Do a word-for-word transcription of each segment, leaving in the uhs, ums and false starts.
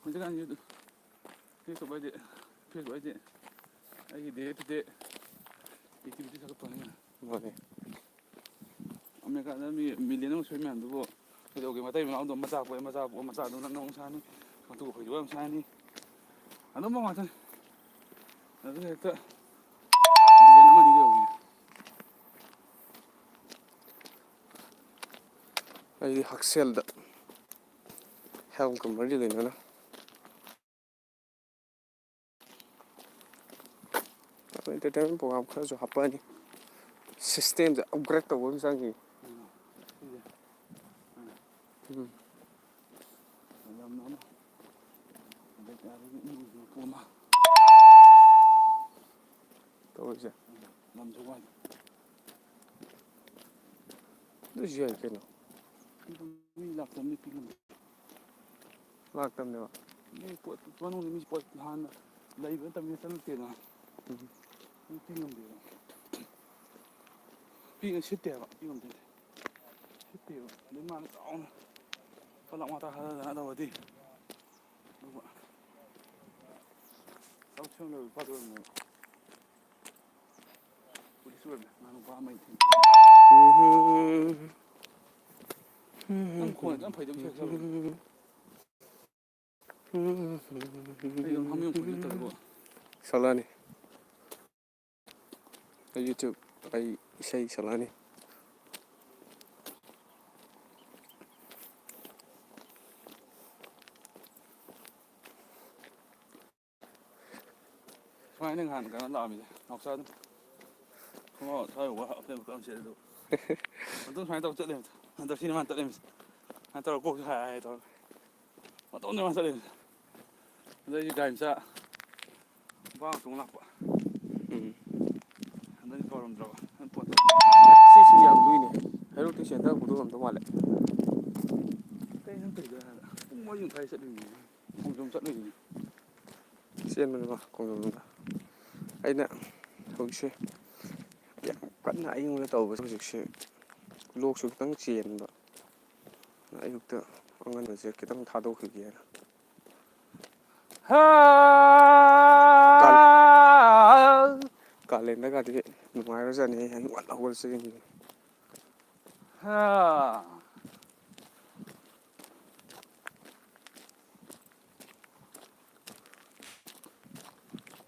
ꯍꯧꯖꯤꯛꯀꯥꯟ ꯌꯨꯇꯨ-, ꯐꯦꯁꯕꯨꯛ ꯍꯥꯏꯗꯤ, ꯐꯦꯁꯕꯨꯛ ꯍꯥꯏꯗꯤ ꯑꯩꯒꯤ ꯗꯦ ꯇꯨ ꯗꯦ ꯑꯦꯛꯇꯤꯚꯤꯇꯤ ꯊꯥꯒꯠꯄꯅꯤꯅ꯫ ꯃꯥꯅꯦ꯫ ꯑꯃꯦꯔꯤꯀꯥꯗ ꯃꯤ ꯃꯤꯂꯤꯌꯟ ꯑꯃ ꯁꯨꯏ ꯃꯌꯥꯝꯗꯨꯕꯨ ꯀꯩꯗꯧꯒꯦ? ꯃꯇꯩ ꯃꯅꯥꯎꯗꯣ ꯃꯆꯥ ꯄꯣꯛꯑꯦ, ꯃꯆꯥ ꯄꯣꯛꯑ ꯃꯆꯥꯗꯣ ꯅꯛꯅ ꯑꯃꯨꯛ ꯁꯥꯅꯤ, ꯃꯇꯨ ꯈꯣꯏꯗꯣꯛꯑ ꯑꯃꯨꯛ ꯁꯥꯅꯤ꯫ ꯑꯗꯨꯝꯕ ꯉꯥꯛꯇꯅꯤ꯫ ꯑꯗꯨꯅ ꯍꯦꯛꯇ ꯃꯤꯂꯤꯌꯟ ꯑꯃ ꯑꯅꯤ ꯌꯧꯕꯤꯅꯤ꯫ ꯑꯩꯗꯤ ꯍꯛꯁꯦꯜꯗ ꯍꯦꯜꯊꯀ ꯃꯔꯤ ꯂꯩꯅꯅ ꯑꯦꯟꯇꯔꯇꯦꯟꯃꯦꯟ ꯄ꯭ꯔꯣꯒ꯭ꯔꯥꯝ ꯈꯔꯁꯨ ꯍꯥꯞꯄꯛꯑꯅꯤ꯫ ꯁꯤꯁꯇꯦꯝꯁꯦ ꯑꯞꯒ꯭ꯔꯦꯗ ꯇꯧꯕ ꯑꯃ ꯆꯪꯉꯤ꯫ ꯎꯝ꯫ ꯂꯝ ꯑꯃ, ꯑꯗꯩ ꯀꯥꯏꯗꯒꯤ ꯏꯃꯨꯡꯒꯤ ꯃꯄꯨ ꯑꯃ꯫ ꯇꯧꯔꯤꯁꯦ꯫ ꯂꯝꯁꯨ ꯋꯥꯏ꯫ ꯑꯗꯨꯁꯨ ꯌꯥꯏ ꯀꯩꯅꯣ꯫ ꯑꯗꯨ ꯃꯤ ꯂꯥꯛꯇꯕꯅꯤ ꯄꯤꯛꯅ꯫ ꯂꯥꯛꯇꯕꯅꯦꯕ꯫ ꯃꯤ ꯄꯣꯠ ꯃꯅꯨꯡꯗ ꯃꯤ ꯄꯣꯠ ꯍꯥꯟꯅ ꯂꯩꯕ ꯅꯠꯇꯕꯅꯤꯅ ꯆꯪꯉꯛꯇꯦꯗꯅ꯫ ꯎꯝ꯫ ꯑꯗꯨ ꯄꯤ ꯉꯝꯗꯦꯕ꯫ ꯄꯤ ꯁꯤꯠꯇꯦꯕ, ꯄꯤ ꯉꯝꯗꯦ꯫ ꯁꯤꯠꯇꯦꯕ꯫ ꯑꯗꯩ ꯃꯥꯅ ꯆꯥꯎꯅ ꯂꯨꯄꯥ ꯂꯥꯛ ꯃꯉꯥ ꯇꯔꯥ ꯊꯥꯗꯗꯅ ꯇꯧꯔꯗꯤ꯫ ꯑꯗꯨꯒ ꯆꯥꯎ ꯁꯦꯝꯂꯒ ꯂꯨꯄꯥꯗꯣ ꯑꯣꯏꯔꯝꯃꯣꯏꯕ꯫ ꯄꯨꯂꯤꯁ ꯑꯣꯏꯔꯝꯃꯦ꯫ ꯃꯥ ꯅꯨꯄꯥ ꯑꯃ ꯑꯩ ꯊꯦꯡꯅꯩ꯫ ꯎꯝ꯫ ꯅꯪ ꯈꯣꯟ ꯌꯥꯝ ꯐꯩꯗꯧ ꯁꯛ ꯁꯛ꯫ ꯑꯩ ꯑꯗꯨꯝ ꯍꯥꯃꯦꯡ ꯈꯣꯟꯖꯦꯜ ꯇꯧꯋꯦꯀꯣ꯫ ꯁꯛꯂꯛꯑꯅꯤ꯫ ꯑꯩ YouTube ꯑꯩ ꯏꯁꯩ ꯁꯛꯂꯛꯑꯅꯤ꯫ ꯁꯨꯃꯥꯏꯅ ꯅꯍꯥꯟ ꯀꯩꯅꯣ ꯂꯥꯛꯑꯝꯃꯤꯁꯦ, ꯅꯥꯎꯆꯥꯗꯣ꯫ ꯈꯣꯡꯒ꯭ꯔꯥꯎ ꯁ꯭ꯋꯥꯏ ꯌꯧꯕ ꯍꯥꯞꯄꯦꯟ ꯃꯀꯛ ꯑꯃ ꯁꯦꯠꯂꯦ ꯑꯗꯨꯒ꯫ ꯑꯗꯨꯝ ꯁꯨꯃꯥꯏꯅ ꯇꯧꯔ ꯆꯠꯂꯦ꯫ ꯍꯟꯗꯛ ꯁꯤꯅꯦ ꯃꯥꯅ ꯆꯠꯂꯤꯁꯦ꯫ ꯁꯨꯃꯥꯏꯅ ꯇꯧꯔ ꯀꯣꯛꯁꯦ ꯍꯥꯏ ꯍꯥꯏ ꯇꯧꯔꯒ꯫ ꯃꯇꯣꯝꯗ ꯃꯥ ꯆꯠꯂꯤꯁꯦ꯫ ꯑꯗꯩꯗꯤ ꯒꯥꯔꯤ ꯃꯆꯥ ꯅꯨꯄꯥ ꯑꯃ ꯇꯣꯡ ꯂꯥꯛꯄ꯫ ꯎꯝ꯫ ꯑꯗꯩꯗꯤ ꯀꯧꯔꯝꯗ꯭ꯔꯕ꯫ ꯅꯪ ꯐꯣꯟ ꯇꯧꯔꯛꯄ꯫ ꯁꯤꯁꯤ ꯌꯥꯝ ꯂꯨꯏꯅꯦ꯫ ꯍꯩꯔꯣꯛꯇꯩ ꯁꯦꯟꯗ꯭ꯔꯥ ꯄꯨꯗꯧ ꯉꯝꯗꯧ ꯃꯥꯜꯂꯦ꯫ ꯀꯩꯅꯣ ꯅꯪ ꯇꯧꯔꯤꯗꯣ ꯍꯥꯏꯔꯒ꯫ ꯄꯨꯡ ꯃꯔꯤ ꯃꯈꯥꯏ ꯆꯠꯂꯤꯅꯦ꯫ ꯈꯣꯡꯖꯣꯝ ꯆꯠꯂꯨꯏꯅꯦ꯫ ꯆꯦꯟꯕꯅꯦꯕ ꯈꯣꯡꯖꯣꯝꯗ꯫ ꯑꯩꯅ ꯍꯧꯖꯤꯛꯁꯦ ꯌꯥꯝ ꯀꯟꯅ ꯑꯏꯪꯕꯗ ꯇꯧꯕꯁꯦ ꯍꯧꯖꯤꯛꯁꯦ ꯂꯣꯛꯁꯨ ꯈꯤꯇꯪ ꯆꯦꯟꯕ꯫ ꯑꯌꯨꯛꯇ ꯑꯉꯟꯕꯁꯦ ꯈꯤꯇꯪ ꯊꯥꯗꯣꯛꯈꯤꯒꯦꯅ꯫ ꯀꯥꯂꯦꯟꯗꯒꯗꯤ ꯅꯨꯡꯉꯥꯏꯔꯖꯥꯠꯅꯤ, ꯑꯌꯨꯛ ꯉꯟꯅ ꯍꯧꯒꯠꯂ ꯆꯦꯟꯕꯁꯦ꯫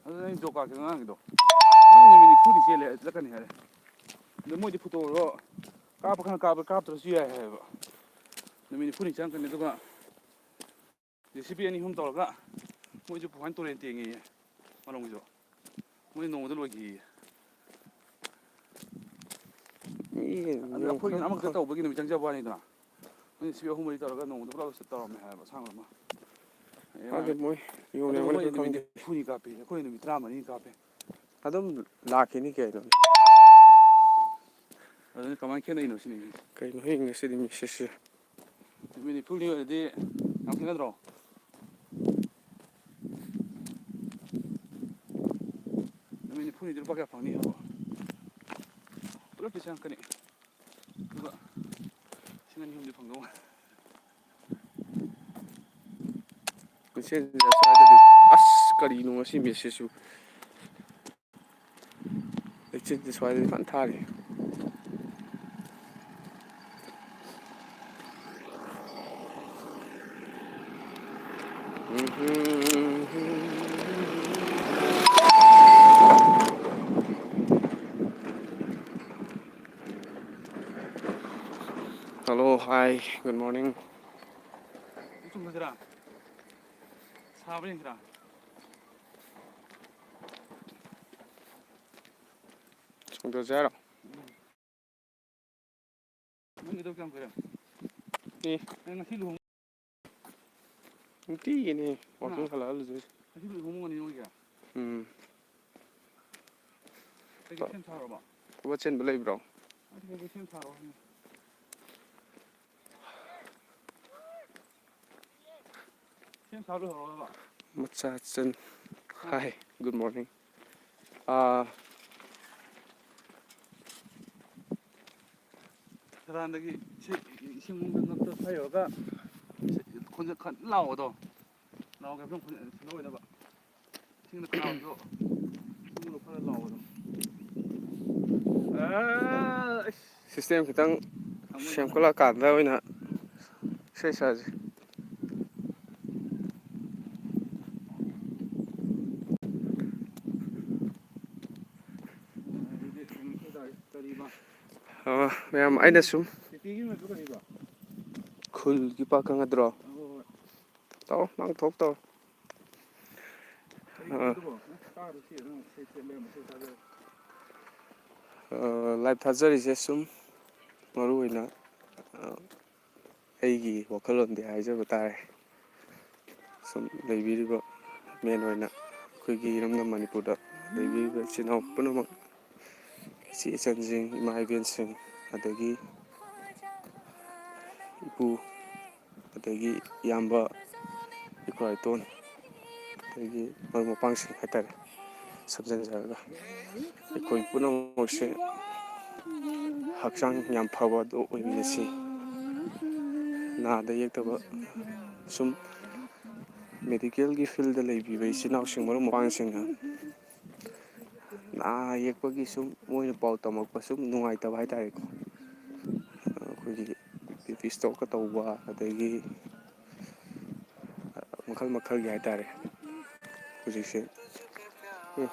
ꯑꯗꯨꯅ ꯑꯩꯅ ꯖꯣꯕ ꯀꯥꯔꯠꯀꯤ ꯑꯉꯥꯡꯒꯤꯗꯣ, ꯅꯪ ꯅꯨꯃꯤꯠ ꯅꯤꯐꯨꯅꯤ ꯆꯦꯜꯂꯦ ꯆꯠꯀꯅꯤ ꯍꯥꯏꯔꯦ꯫ ꯑꯗꯣ ꯃꯣꯏꯗꯤ ꯐꯣꯇꯣꯗꯣ ꯀꯥꯞꯄ ꯈꯔ ꯀꯥꯞꯄ, ꯀꯥꯞꯇ꯭ꯔꯁꯨ ꯌꯥꯏ ꯍꯥꯏꯌꯦꯕ꯫ ꯅꯨꯃꯤꯠ ꯅꯤꯐꯨꯅꯤ ꯆꯪꯉꯛꯀꯅꯤ꯫ ꯑꯗꯨꯒ ꯖꯦ ꯁꯤ ꯕꯤ ꯑꯅꯤ ꯑꯍꯨꯝ ꯇꯧꯔꯒ ꯃꯣꯏꯁꯨ ꯐꯨꯐꯥꯏꯟ ꯇꯨꯔꯦꯟ ꯇꯦꯡꯉꯦꯌꯦ, ꯃꯔꯣꯝꯒꯤꯁꯨ꯫ ꯃꯣꯏ ꯅꯣꯡꯃꯗ ꯂꯣꯏꯈꯤꯌꯦ꯫ ꯃꯤ ꯑꯗꯨ ꯑꯩꯈꯣꯏꯒꯤꯅ ꯑꯃꯈꯛꯇ ꯇꯧꯕꯒꯤ ꯅꯨꯃꯤꯠ ꯆꯪꯖꯕ ꯋꯥꯅꯤꯗꯅ꯫ ꯃꯣꯏ ꯖꯦ ꯁꯤ ꯕꯤ ꯑꯍꯨꯝ ꯃꯔꯤ ꯇꯧꯔꯒ ꯅꯣꯡꯃꯗ ꯄꯨꯂꯞ ꯇꯧꯔꯝꯃꯦ ꯍꯥꯏꯕ, ꯑꯁꯥꯡꯕ ꯑꯃ꯫ ꯈꯪꯗꯦ, ꯃꯣꯏ ꯌꯣꯟ ꯑꯗꯨꯒ ꯌꯣꯟꯕꯅ ꯃꯣꯏ ꯈꯪꯗꯦ꯫ ꯅꯨꯃꯤꯠ ꯅꯤꯐꯨꯅꯤ ꯀꯥꯞꯄꯤ, ꯑꯩꯈꯣꯏ ꯅꯨꯃꯤꯠ ꯇꯔꯥꯃꯔꯤꯅꯤ ꯀꯥꯞꯄꯤ꯫ ꯑꯗꯨꯝ ꯂꯥꯛꯈꯤꯅꯤ ꯀꯩꯅꯣ꯫ ꯑꯗꯨꯅ ꯀꯃꯥꯏꯅ ꯈꯦꯠꯅꯩꯅꯣ ꯁꯤꯅꯤ꯫ ꯀꯩꯅꯣ ꯍꯌꯦꯡ ꯉꯁꯤꯗꯤ ꯃꯦꯁꯦꯖꯁꯦ? ꯅꯨꯃꯤꯠ ꯅꯤꯐꯨꯅꯤ ꯑꯣꯏꯔꯗꯤ ꯌꯥꯝ ꯈꯦꯠꯅꯗ꯭ꯔꯣ? ꯅꯨꯃꯤꯠ ꯅꯤꯐꯨꯅꯤꯗꯤ ꯂꯨꯄꯥ ꯀꯌꯥ ꯐꯪꯅꯤ ꯌꯦꯡꯉꯣ꯫ ꯄꯨꯂꯞꯀꯤ ꯆꯪꯉꯛꯀꯅꯤ꯫ ꯑꯗꯨꯒ ꯂꯤꯁꯤꯡ ꯑꯅꯤ ꯑꯍꯨꯝꯗꯤ ꯐꯪꯗꯧ ꯃꯥꯜꯂꯦ꯫ ꯃꯦꯁꯦꯖ ꯑꯁ꯭ꯋꯥꯏꯗꯗꯤ, ꯑꯁ, ꯀꯔꯤꯅꯣ ꯉꯁꯤ ꯃꯦꯁꯦꯖꯁꯨ? ꯂꯩꯆꯤꯟꯁꯦ ꯁ꯭ꯋꯥꯏꯗꯗꯤ ꯐꯖꯅ ꯊꯥꯔꯤ꯫ Hello, hi, good morning. ꯆꯨꯝꯃꯁꯤꯔꯥ? ꯁꯥꯕ꯭ꯔꯥ ꯌꯦꯡꯁꯤꯔꯥ? ꯆꯣꯡꯊꯁꯦ ꯍꯥꯏꯔꯣ? ꯎꯝ꯫ ꯅꯪꯒꯤꯗꯣ ꯀꯌꯥꯝ ꯀꯨꯏꯔꯦ? ꯑꯦ꯫ ꯅꯪ ꯉꯁꯤ ꯂꯨꯍꯣꯡ- ꯅꯨꯡꯇꯤꯒꯤꯅꯤ ꯍꯥ? ꯋꯥꯛꯀꯤꯡ ꯍꯜꯂꯛꯑ ꯂꯨꯖꯩꯁꯦ꯫ ꯉꯁꯤ ꯂꯨꯍꯣꯡꯕꯅꯤ ꯅꯣꯏꯒꯤ? ꯎꯝ꯫ ꯀꯩꯀꯩ ꯁꯦꯝ ꯁꯥꯔꯕ? ꯊꯕꯛ ꯆꯤꯟꯕ ꯂꯩꯕ꯭ꯔꯣ? ꯑꯩ ꯀꯩꯀꯩ ꯁꯦꯝ ꯁꯥꯔꯕ ꯍꯪꯉꯤ꯫ ꯁꯦꯝ ꯁꯥ ꯂꯣꯏꯍꯧꯔꯕ? ꯃꯆꯥꯆꯟ꯫ ꯍꯥ? Hi, good morning. ꯑꯥ, ꯈꯗꯥꯡꯗꯒꯤ ꯏꯁꯤꯡ, ꯏꯁꯤꯡ ꯃꯅꯨꯡꯗ ꯉꯛꯇ ꯐꯩꯔꯒ ꯈꯣꯟꯖꯦꯜ ꯀꯟꯅ ꯂꯥꯎꯕꯗꯣ꯫ ꯅꯥꯎꯒꯤ ꯃꯐꯝ ꯈꯨꯟ-, ꯁꯤꯟꯗꯣꯛꯑꯣꯏꯗꯕ꯫ ꯏꯁꯤꯡꯅ ꯈꯅꯥꯎꯗꯣ ꯇꯨꯂꯨ ꯈꯔ ꯂꯥꯎꯕꯗꯣ꯫ ꯑꯥ, ꯑꯩꯁ꯫ ꯁꯤꯁꯇꯦꯝ ꯈꯤꯇꯪ ꯁꯦꯝꯒꯠꯂꯛꯑꯀꯥꯟꯗ ꯑꯣꯏꯅ ꯏꯁꯩ ꯁꯛꯑꯁꯤ꯫ ꯑꯗꯨꯗꯤ ꯀꯩꯅꯣ ꯇꯧ ꯇꯥꯔꯦ꯫ ꯀꯔꯤꯕ? ꯑ, ꯃꯌꯥꯝ, ꯑꯩꯅ ꯁꯨꯝ ꯇꯤꯇꯤꯒꯤ ꯃꯤꯡꯗꯣ ꯀꯔꯤꯕ? ꯈꯨꯜꯒꯤ ꯄꯥꯈꯪ ꯅꯠꯇ꯭ꯔꯣ? ꯍꯣꯏ, ꯍꯣꯏ, ꯍꯣꯏ꯫ ꯇꯧ, ꯅꯪ ꯊꯣꯛ ꯇꯧ꯫ ꯑ꯫ ꯑ, ꯂꯥꯏꯚ ꯊꯥꯖꯔꯤꯁꯦ ꯁꯨꯝ ꯃꯔꯨ ꯑꯣꯏꯅ, ꯑ, ꯑꯩꯒꯤ ꯋꯥꯈꯜꯂꯣꯟꯗꯤ ꯍꯥꯏꯖꯕ ꯇꯥꯔꯦ꯫ ꯁꯨꯝ ꯂꯩꯕꯤꯔꯤꯕ ꯃꯦꯟ ꯑꯣꯏꯅ ꯑꯩꯈꯣꯏꯒꯤ ꯏꯔꯝꯗꯝ ꯃꯅꯤꯄꯨꯔꯗ ꯂꯩꯕꯤꯔꯤꯕ ꯏꯆꯤꯜ ꯏꯅꯥꯎ ꯄꯨꯝꯅꯃꯛ, ꯏꯆꯦ ꯏꯆꯟꯁꯤꯡ, ꯏꯃꯥ ꯏꯕꯦꯟꯁꯤꯡ, ꯑꯗꯒꯤ ꯏꯄꯨ, ꯑꯗꯒꯤ ꯏꯌꯥꯝꯕ, ꯏꯄ꯭ꯋꯥ ꯏꯄꯨ, ꯑꯗꯒꯤ ꯃꯔꯨꯞ ꯃꯄꯥꯡꯁꯤꯡ ꯍꯥꯏꯇꯥꯔꯦ, ꯁꯝꯖꯤꯟꯖꯔꯒ ꯑꯩꯈꯣꯏ ꯄꯨꯝꯅꯃꯛꯁꯦ ꯍꯛꯆꯥꯡ ꯌꯥꯝ ꯐꯕ ꯑꯗꯨ ꯑꯣꯏꯃꯤꯟꯅꯁꯤ꯫ ꯅꯥꯗ ꯌꯦꯛꯇꯕ, ꯁꯨꯝ ꯃꯦꯗꯤꯀꯦꯜꯒꯤ ꯐꯤꯜꯗ ꯂꯩꯕꯤꯕ ꯏꯆꯤꯜ ꯏꯅꯥꯎꯁꯤꯡ, ꯃꯔꯨꯞ ꯃꯄꯥꯡꯁꯤꯡꯅ ꯅꯥ ꯌꯦꯛꯄꯒꯤ ꯁꯨꯝ ꯃꯣꯏꯅ ꯄꯥꯎ ꯇꯝꯃꯛꯄ ꯁꯨꯝ ꯅꯨꯡꯉꯥꯏꯇꯕ ꯍꯥꯏꯇꯥꯔꯦꯀꯣ꯫ ꯑꯩꯈꯣꯏꯒꯤ ꯕꯤ ꯄꯤ ꯏꯁꯇ꯭ꯔꯣꯛꯀ ꯇꯧꯕ, ꯑꯗꯒꯤ ꯃꯈꯜ ꯃꯈꯜꯒꯤ ꯍꯥꯏꯇꯥꯔꯦ꯫ ꯍꯧꯖꯤꯛꯁꯦ, ꯑꯦ,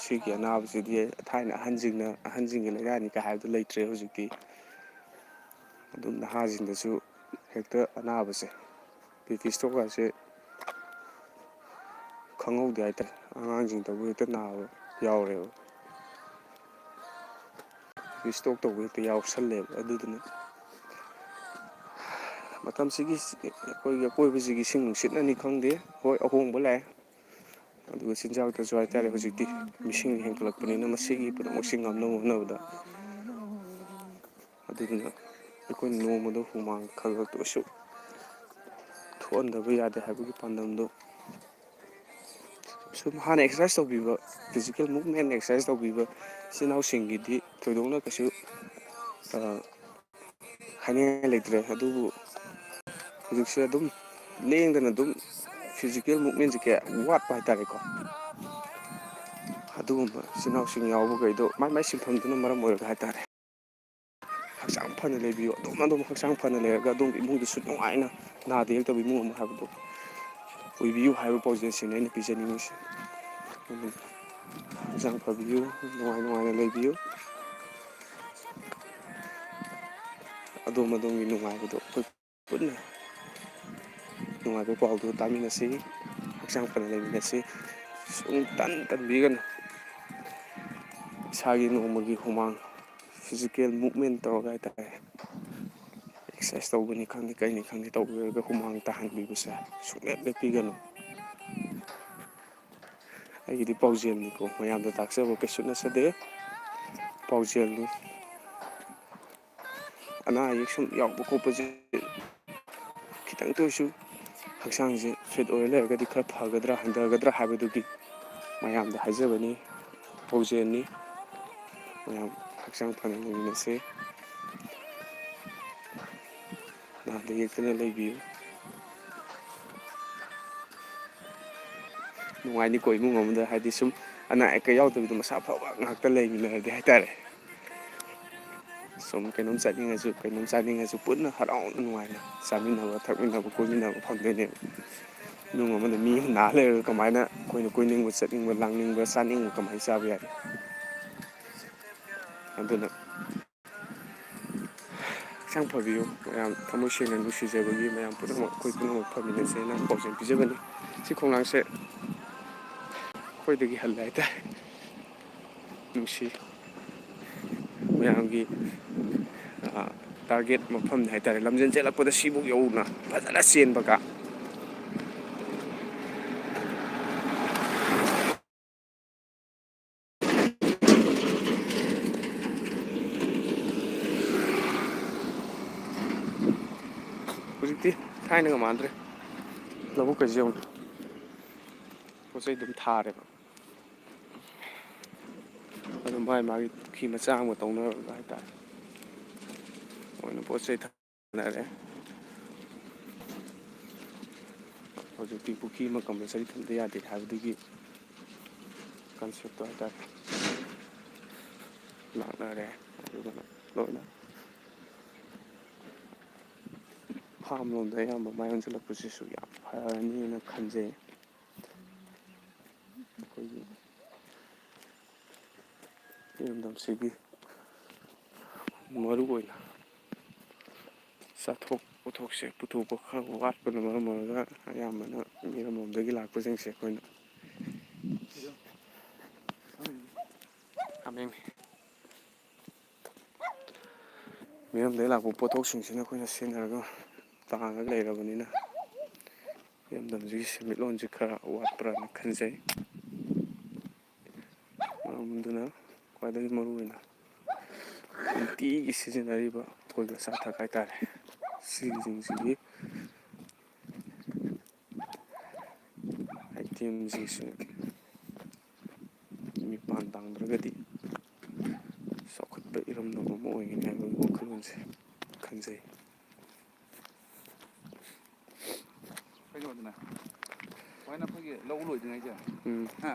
ꯁꯤꯒꯤ ꯑꯅꯥꯕꯁꯤꯗꯤ ꯊꯥꯏꯅ ꯑꯍꯟꯁꯤꯡꯅ, ꯑꯍꯟꯁꯤꯡꯒꯤ ꯂꯥꯏꯅꯥꯅꯤ ꯀꯥꯏ ꯍꯥꯏꯕꯗꯨ ꯂꯩꯇ꯭ꯔꯦ ꯍꯧꯖꯤꯛꯇꯤ꯫ ꯑꯗꯨꯝ ꯅꯍꯥꯁꯤꯡꯗꯁꯨ ꯍꯦꯛꯇ ꯑꯅꯥꯕꯁꯦ, ꯕꯤ ꯄꯤ ꯏꯁꯇ꯭ꯔꯣꯛ ꯍꯥꯏꯁꯦ ꯈꯪꯍꯧꯗꯦ ꯍꯥꯏꯇꯥꯔꯦ, ꯑꯉꯥꯡꯁꯤꯡꯗꯕꯨ ꯍꯦꯛꯇ ꯅꯥꯕ ꯌꯥꯎꯔꯦꯕ꯫ ꯕꯤ ꯄꯤ ꯏꯁꯇ꯭ꯔꯣꯛ ꯇꯧꯕ ꯍꯦꯛꯇ ꯌꯥꯎꯁꯜꯂꯦꯕ꯫ ꯑꯗꯨꯗꯨꯅ ꯃꯇꯝꯁꯤꯒꯤ ꯑꯩꯈꯣꯏꯒꯤ ꯑꯀꯣꯏꯕꯁꯤꯒꯤ ꯏꯁꯤꯡ ꯅꯨꯡꯁꯤꯠꯅꯅꯤ ꯈꯪꯗꯦ, ꯍꯣꯏ, ꯑꯍꯣꯡꯕ ꯂꯥꯛꯑꯦ꯫ ꯑꯗꯨꯒ ꯆꯤꯟꯖꯥꯛꯇꯁꯨ ꯍꯥꯏꯇꯥꯔꯦ, ꯍꯧꯖꯤꯛꯇꯤ ꯃꯤꯁꯤꯡ ꯍꯦꯟꯒꯠꯂꯛꯄꯅꯤꯅ ꯃꯁꯤꯒꯤ ꯄꯨꯝꯅꯃꯛꯁꯤ ꯉꯝꯅꯕ ꯍꯣꯠꯅꯕꯗ, ꯑꯗꯨꯗꯨꯅ ꯑꯩꯈꯣꯏꯅ ꯅꯣꯡꯃꯗ ꯍꯨꯃꯥꯡ ꯈꯔ ꯈꯔꯇ ꯑꯣꯏꯁꯨ ꯊꯣꯛꯍꯟꯗꯕ ꯌꯥꯗꯦ ꯍꯥꯏꯕꯒꯤ ꯄꯥꯟꯗꯝꯗꯣ, ꯁꯨꯝ ꯍꯥꯟꯅ ꯑꯦꯛꯁꯔꯁꯥꯏꯁ ꯇꯧꯕꯤꯕ, ꯐꯤꯖꯤꯀꯦꯜ ꯃꯨꯞꯃꯦꯟ ꯑꯦꯛꯁꯔꯁꯥꯏꯁ ꯇꯧꯕꯤꯕ ꯏꯆꯤꯜ ꯏꯅꯥꯎꯁꯤꯡꯒꯤꯗꯤ ꯊꯣꯏꯗꯣꯛꯅ ꯀꯩꯁꯨ, ꯑ, ꯍꯥꯏꯅꯤꯡꯉꯥꯏ ꯂꯩꯇ꯭ꯔꯦ꯫ ꯑꯗꯨꯕꯨ ꯍꯧꯖꯤꯛꯁꯦ ꯑꯗꯨꯝ ꯂꯦꯡꯗꯅ ꯑꯗꯨꯝ ꯐꯤꯖꯤꯀꯦꯜ ꯃꯨꯞꯃꯦꯟꯁꯦ ꯀꯌꯥ ꯋꯥꯠꯄ ꯍꯥꯏꯇꯥꯔꯦꯀꯣ꯫ ꯑꯗꯨꯒꯨꯝꯕ ꯏꯆꯤꯟ ꯏꯅꯥꯎꯁꯤꯡ ꯌꯥꯎꯕꯈꯩꯗꯣ ꯃꯥꯏ ꯃꯥꯏ ꯁꯤꯟꯐꯝꯗꯨꯅ ꯃꯔꯝ ꯑꯣꯏꯔꯒ ꯍꯥꯏꯇꯥꯔꯦ꯫ ꯍꯛꯆꯥꯡ ꯐꯅ ꯂꯩꯕꯤꯌꯨ꯫ ꯑꯗꯣꯝ ꯑꯗꯣꯝ ꯍꯛꯆꯥꯡ ꯐꯅ ꯂꯩꯔꯒ ꯑꯗꯣꯝꯒꯤ ꯏꯃꯨꯡꯗꯨꯁꯨ ꯅꯨꯡꯉꯥꯏꯅ ꯅꯥꯗ ꯌꯦꯛꯇꯕ ꯏꯃꯨꯡ ꯑꯃ ꯍꯥꯏꯕꯗꯨ ꯑꯣꯏꯕꯤꯌꯨ ꯍꯥꯏꯕ ꯄꯥꯎꯖꯦꯜꯁꯤꯅꯤ ꯑꯩꯅ ꯄꯤꯖꯅꯤꯡꯉꯤꯁꯤ꯫ ꯑꯗꯨꯅ ꯍꯛꯆꯥꯡ ꯐꯕꯤꯌꯨ, ꯅꯨꯡꯉꯥꯏ ꯅꯨꯡꯉꯥꯏꯅ ꯂꯩꯕꯤꯌꯨ꯫ ꯑꯗꯣꯝ ꯑꯗꯣꯝꯒꯤ ꯅꯨꯡꯉꯥꯏꯕꯗꯣ ꯑꯩꯈꯣꯏ ꯄꯨꯟꯅ ꯅꯨꯡꯉꯥꯏꯕ ꯄꯥꯎꯗꯨ ꯇꯥꯃꯤꯟꯅꯁꯤ, ꯍꯛꯆꯥꯡ ꯐꯅ ꯂꯩꯃꯤꯟꯅꯁꯤ꯫ ꯁꯨꯡꯇꯟ ꯇꯟꯕꯤꯒꯅꯨ꯫ ꯏꯁꯥꯒꯤ ꯅꯣꯡꯃꯒꯤ ꯍꯨꯃꯥꯡ, ꯐꯤꯖꯤꯀꯦꯜ ꯃꯨꯞꯃꯦꯟ ꯇꯧꯔꯒ ꯍꯥꯏꯇꯥꯔꯦ, ꯑꯦꯛꯁꯔꯁꯥꯏꯁ ꯇꯧꯕꯅꯤ ꯈꯪꯗꯦ, ꯀꯩꯅꯤ ꯈꯪꯗꯦ, ꯇꯧꯕꯤꯔꯒ ꯍꯨꯃꯥꯡ ꯇꯥꯍꯟꯕꯤꯕꯁꯦ ꯁꯨꯡꯂꯦꯞ ꯂꯦꯞꯄꯤꯒꯅꯨ꯫ ꯑꯩꯒꯤꯗꯤ ꯄꯥꯎꯖꯦꯜꯅꯤꯀꯣ, ꯃꯌꯥꯝꯗ ꯇꯥꯛꯆꯕ ꯀꯩꯁꯨ ꯅꯠꯆꯗꯦ, ꯄꯥꯎꯖꯦꯜꯅꯤ꯫ ꯑꯅꯥ ꯑꯌꯦꯛ ꯁꯨꯝ ꯌꯥꯎꯕ ꯈꯣꯠꯄꯁꯦ ꯈꯤꯇꯪꯇ ꯑꯣꯏꯔꯁꯨ ꯍꯛꯆꯥꯡꯁꯦ ꯐꯤꯠ ꯑꯣꯏꯔ ꯂꯩꯔꯒꯗꯤ ꯈꯔ ꯐꯒꯗ꯭ꯔꯥ ꯍꯟꯊꯒꯗ꯭ꯔꯥ ꯍꯥꯏꯕꯗꯨꯒꯤ ꯃꯌꯥꯝꯗ ꯍꯥꯏꯖꯕꯅꯤ, ꯄꯥꯎꯖꯦꯜꯅꯤ꯫ ꯃꯌꯥꯝ ꯍꯛꯆꯥꯡ ꯐꯅ ꯂꯩꯃꯤꯟꯅꯁꯤ꯫ ꯅꯥꯗ ꯌꯦꯛꯇꯅ ꯂꯩꯕꯤꯌꯨ꯫ ꯅꯨꯡꯉꯥꯏꯅꯤꯀꯣ ꯏꯃꯨꯡ ꯑꯃꯗ, ꯍꯥꯏꯗꯤ ꯁꯨꯝ ꯑꯅꯥ ꯑꯌꯦꯛꯀ ꯌꯥꯎꯗꯕꯤꯗ ꯃꯁꯥ ꯐꯕ ꯉꯥꯛꯇ ꯂꯩꯃꯤꯟꯅꯔꯗꯤ ꯍꯥꯏꯇꯥꯔꯦ꯫ ꯁꯨꯝ ꯀꯩꯅꯣꯝ ꯆꯠꯅꯤꯡꯉꯁꯨ, ꯀꯩꯅꯣꯝ ꯆꯥꯅꯤꯡꯉꯁꯨ ꯄꯨꯟꯅ ꯍꯔꯥꯎꯅ ꯅꯨꯡꯉꯥꯏꯅ ꯆꯥꯃꯤꯟꯅꯕ ꯊꯛꯃꯤꯟꯅꯕ ꯀꯣꯏꯃꯤꯟꯅꯕ ꯐꯪꯗꯣꯏꯅꯦꯕ꯫ ꯏꯃꯨꯡ ꯑꯃꯗ ꯃꯤ ꯑꯃ ꯅꯥ ꯂꯩꯔꯒ ꯀꯃꯥꯏꯅ ꯑꯩꯈꯣꯏꯅ ꯀꯣꯏꯅꯤꯡꯕ, ꯆꯠꯅꯤꯡꯕ, ꯂꯥꯡꯅꯤꯡꯕ, ꯆꯥꯅꯤꯡꯕ ꯀꯃꯥꯏꯅ ꯆꯥꯕ ꯌꯥꯏ? ꯑꯗꯨꯅ ꯍꯛꯆꯥꯡ ꯐꯕꯤꯌꯨ꯫ ꯃꯌꯥꯝ ꯊꯃꯣꯏ ꯁꯦꯡꯅ ꯅꯨꯡꯁꯤꯖꯕꯒꯤ ꯃꯌꯥꯝ ꯄꯨꯝꯅꯃꯛ ꯑꯩꯈꯣꯏ ꯄꯨꯝꯅꯃꯛ ꯐꯃꯤꯟꯅꯁꯦꯅ ꯄꯥꯎꯖꯦꯜ ꯄꯤꯖꯕꯅꯤ꯫ ꯁꯤ ꯈꯣꯡꯅꯥꯡꯁꯦ ꯑꯩꯈꯣꯏꯗꯒꯤ ꯍꯜꯂꯦ ꯍꯥꯏꯇꯥꯔꯦ꯫ ꯅꯨꯡꯁꯤ꯫ ꯃꯌꯥꯝꯒꯤ, ꯑ, ꯇꯥꯔꯒꯦꯠ ꯃꯐꯝꯅꯤ ꯍꯥꯏꯇꯥꯔꯦ꯫ ꯂꯝꯖꯦꯜ ꯆꯦꯜꯂꯛꯄꯗ ꯁꯤꯕꯨꯛ ꯌꯧꯅ ꯐꯖꯅ ꯆꯦꯟꯕꯒ꯫ ꯍꯧꯖꯤꯛꯇꯤ ꯊꯥꯏꯅꯒ ꯃꯥꯟꯗ꯭ꯔꯦ꯫ ꯂꯧꯕꯨꯛꯀꯁꯦ ꯌꯦꯡꯉꯨ꯫ ꯄꯣꯠ ꯆꯩ ꯑꯗꯨꯝ ꯊꯥꯔꯦꯕ꯫ ꯑꯗꯨꯝ ꯃꯥꯏ ꯃꯥꯒꯤ ꯄꯨꯈ꯭ꯔꯤ ꯃꯆꯥ ꯑꯃ ꯇꯧꯅꯔꯒ ꯍꯥꯏꯇꯥꯔꯦ꯫ ꯃꯣꯏꯅ ꯄꯣꯠ ꯆꯩ ꯊꯥꯅꯔꯦ꯫ ꯍꯧꯖꯤꯛꯇꯤ ꯄꯨꯈ꯭ꯔꯤ ꯑꯃ ꯀꯝꯄꯜꯁꯔꯤ ꯊꯝꯗ ꯌꯥꯗꯦ ꯍꯥꯏꯕꯗꯨꯒꯤ ꯀꯟꯁꯦꯞꯇꯣ ꯍꯥꯏꯇꯥꯔꯦ ꯂꯥꯛꯅꯔꯦ꯫ ꯑꯗꯨꯒ ꯂꯣꯏꯅ ꯐꯥꯝ ꯂꯣꯝꯗ ꯑꯌꯥꯝꯕ ꯃꯥꯏ ꯑꯣꯟꯁꯤꯜꯂꯛꯄꯁꯤꯁꯨ ꯌꯥꯝ ꯐꯔꯅꯤꯅ ꯈꯟꯖꯩ꯫ ꯑꯩꯈꯣꯏꯒꯤ ꯏꯔꯝꯗꯝꯁꯤꯒꯤ ꯃꯔꯨ ꯑꯣꯏꯅ ꯆꯥꯊꯣꯛ ꯄꯣꯠꯊꯣꯛꯁꯦ ꯄꯨꯊꯣꯛꯄ ꯈꯔ ꯋꯥꯠꯄꯅ ꯃꯔꯝ ꯑꯣꯏꯔꯒ ꯑꯌꯥꯝꯕꯅ ꯃꯤꯔꯝ ꯂꯣꯝꯗꯒꯤ ꯂꯥꯛꯄꯁꯤꯡꯁꯦ ꯑꯩꯈꯣꯏꯅ ꯍꯥꯃꯦꯡ ꯃꯤꯔꯝꯗꯒꯤ ꯂꯥꯛꯄ ꯄꯣꯠꯊꯣꯛꯁꯤꯡꯁꯤꯅ ꯑꯩꯈꯣꯏꯅ ꯁꯤꯖꯤꯟꯅꯔꯒ ꯇꯥꯡꯉꯒ ꯂꯩꯔꯕꯅꯤꯅ ꯏꯔꯝꯗꯝꯁꯤꯒꯤ ꯁꯦꯟꯃꯤꯠꯂꯣꯟꯁꯤ ꯈꯔ ꯋꯥꯠꯄ꯭ꯔꯥꯅ ꯈꯟꯖꯩ꯫ ꯃꯔꯝ ꯑꯗꯨꯅ ꯈ꯭ꯋꯥꯏꯗꯒꯤ ꯃꯔꯨꯑꯣꯏꯅ ꯅꯨꯡꯇꯤꯒꯤ ꯁꯤꯖꯤꯟꯅꯔꯤꯕ ꯑꯩꯈꯣꯏꯒꯤ ꯑꯆꯥ ꯑꯊꯛ ꯍꯥꯏꯇꯥꯔꯦ, ꯁꯤꯒꯤꯁꯤꯡꯁꯤꯒꯤ ꯑꯥꯏꯇꯦꯝꯁꯤꯡꯁꯤ ꯃꯤꯄꯥꯟ ꯇꯥꯡꯗ꯭ꯔꯒꯗꯤ ꯆꯥꯎꯈꯠꯄ ꯏꯔꯝꯗꯝ ꯑꯃ ꯑꯣꯏꯒꯅꯤ ꯍꯥꯏꯕꯒꯤ ꯋꯥꯈꯜꯂꯣꯟꯁꯦ ꯈꯟꯖꯩ꯫ ꯀꯩꯅꯣꯗꯅ ꯁꯨꯃꯥꯏꯅ ꯑꯩꯈꯣꯏꯒꯤ ꯂꯧ ꯂꯣꯏꯗ꯭ꯔꯤꯉꯩꯁꯦ, ꯎꯝ꯫ ꯍꯥ?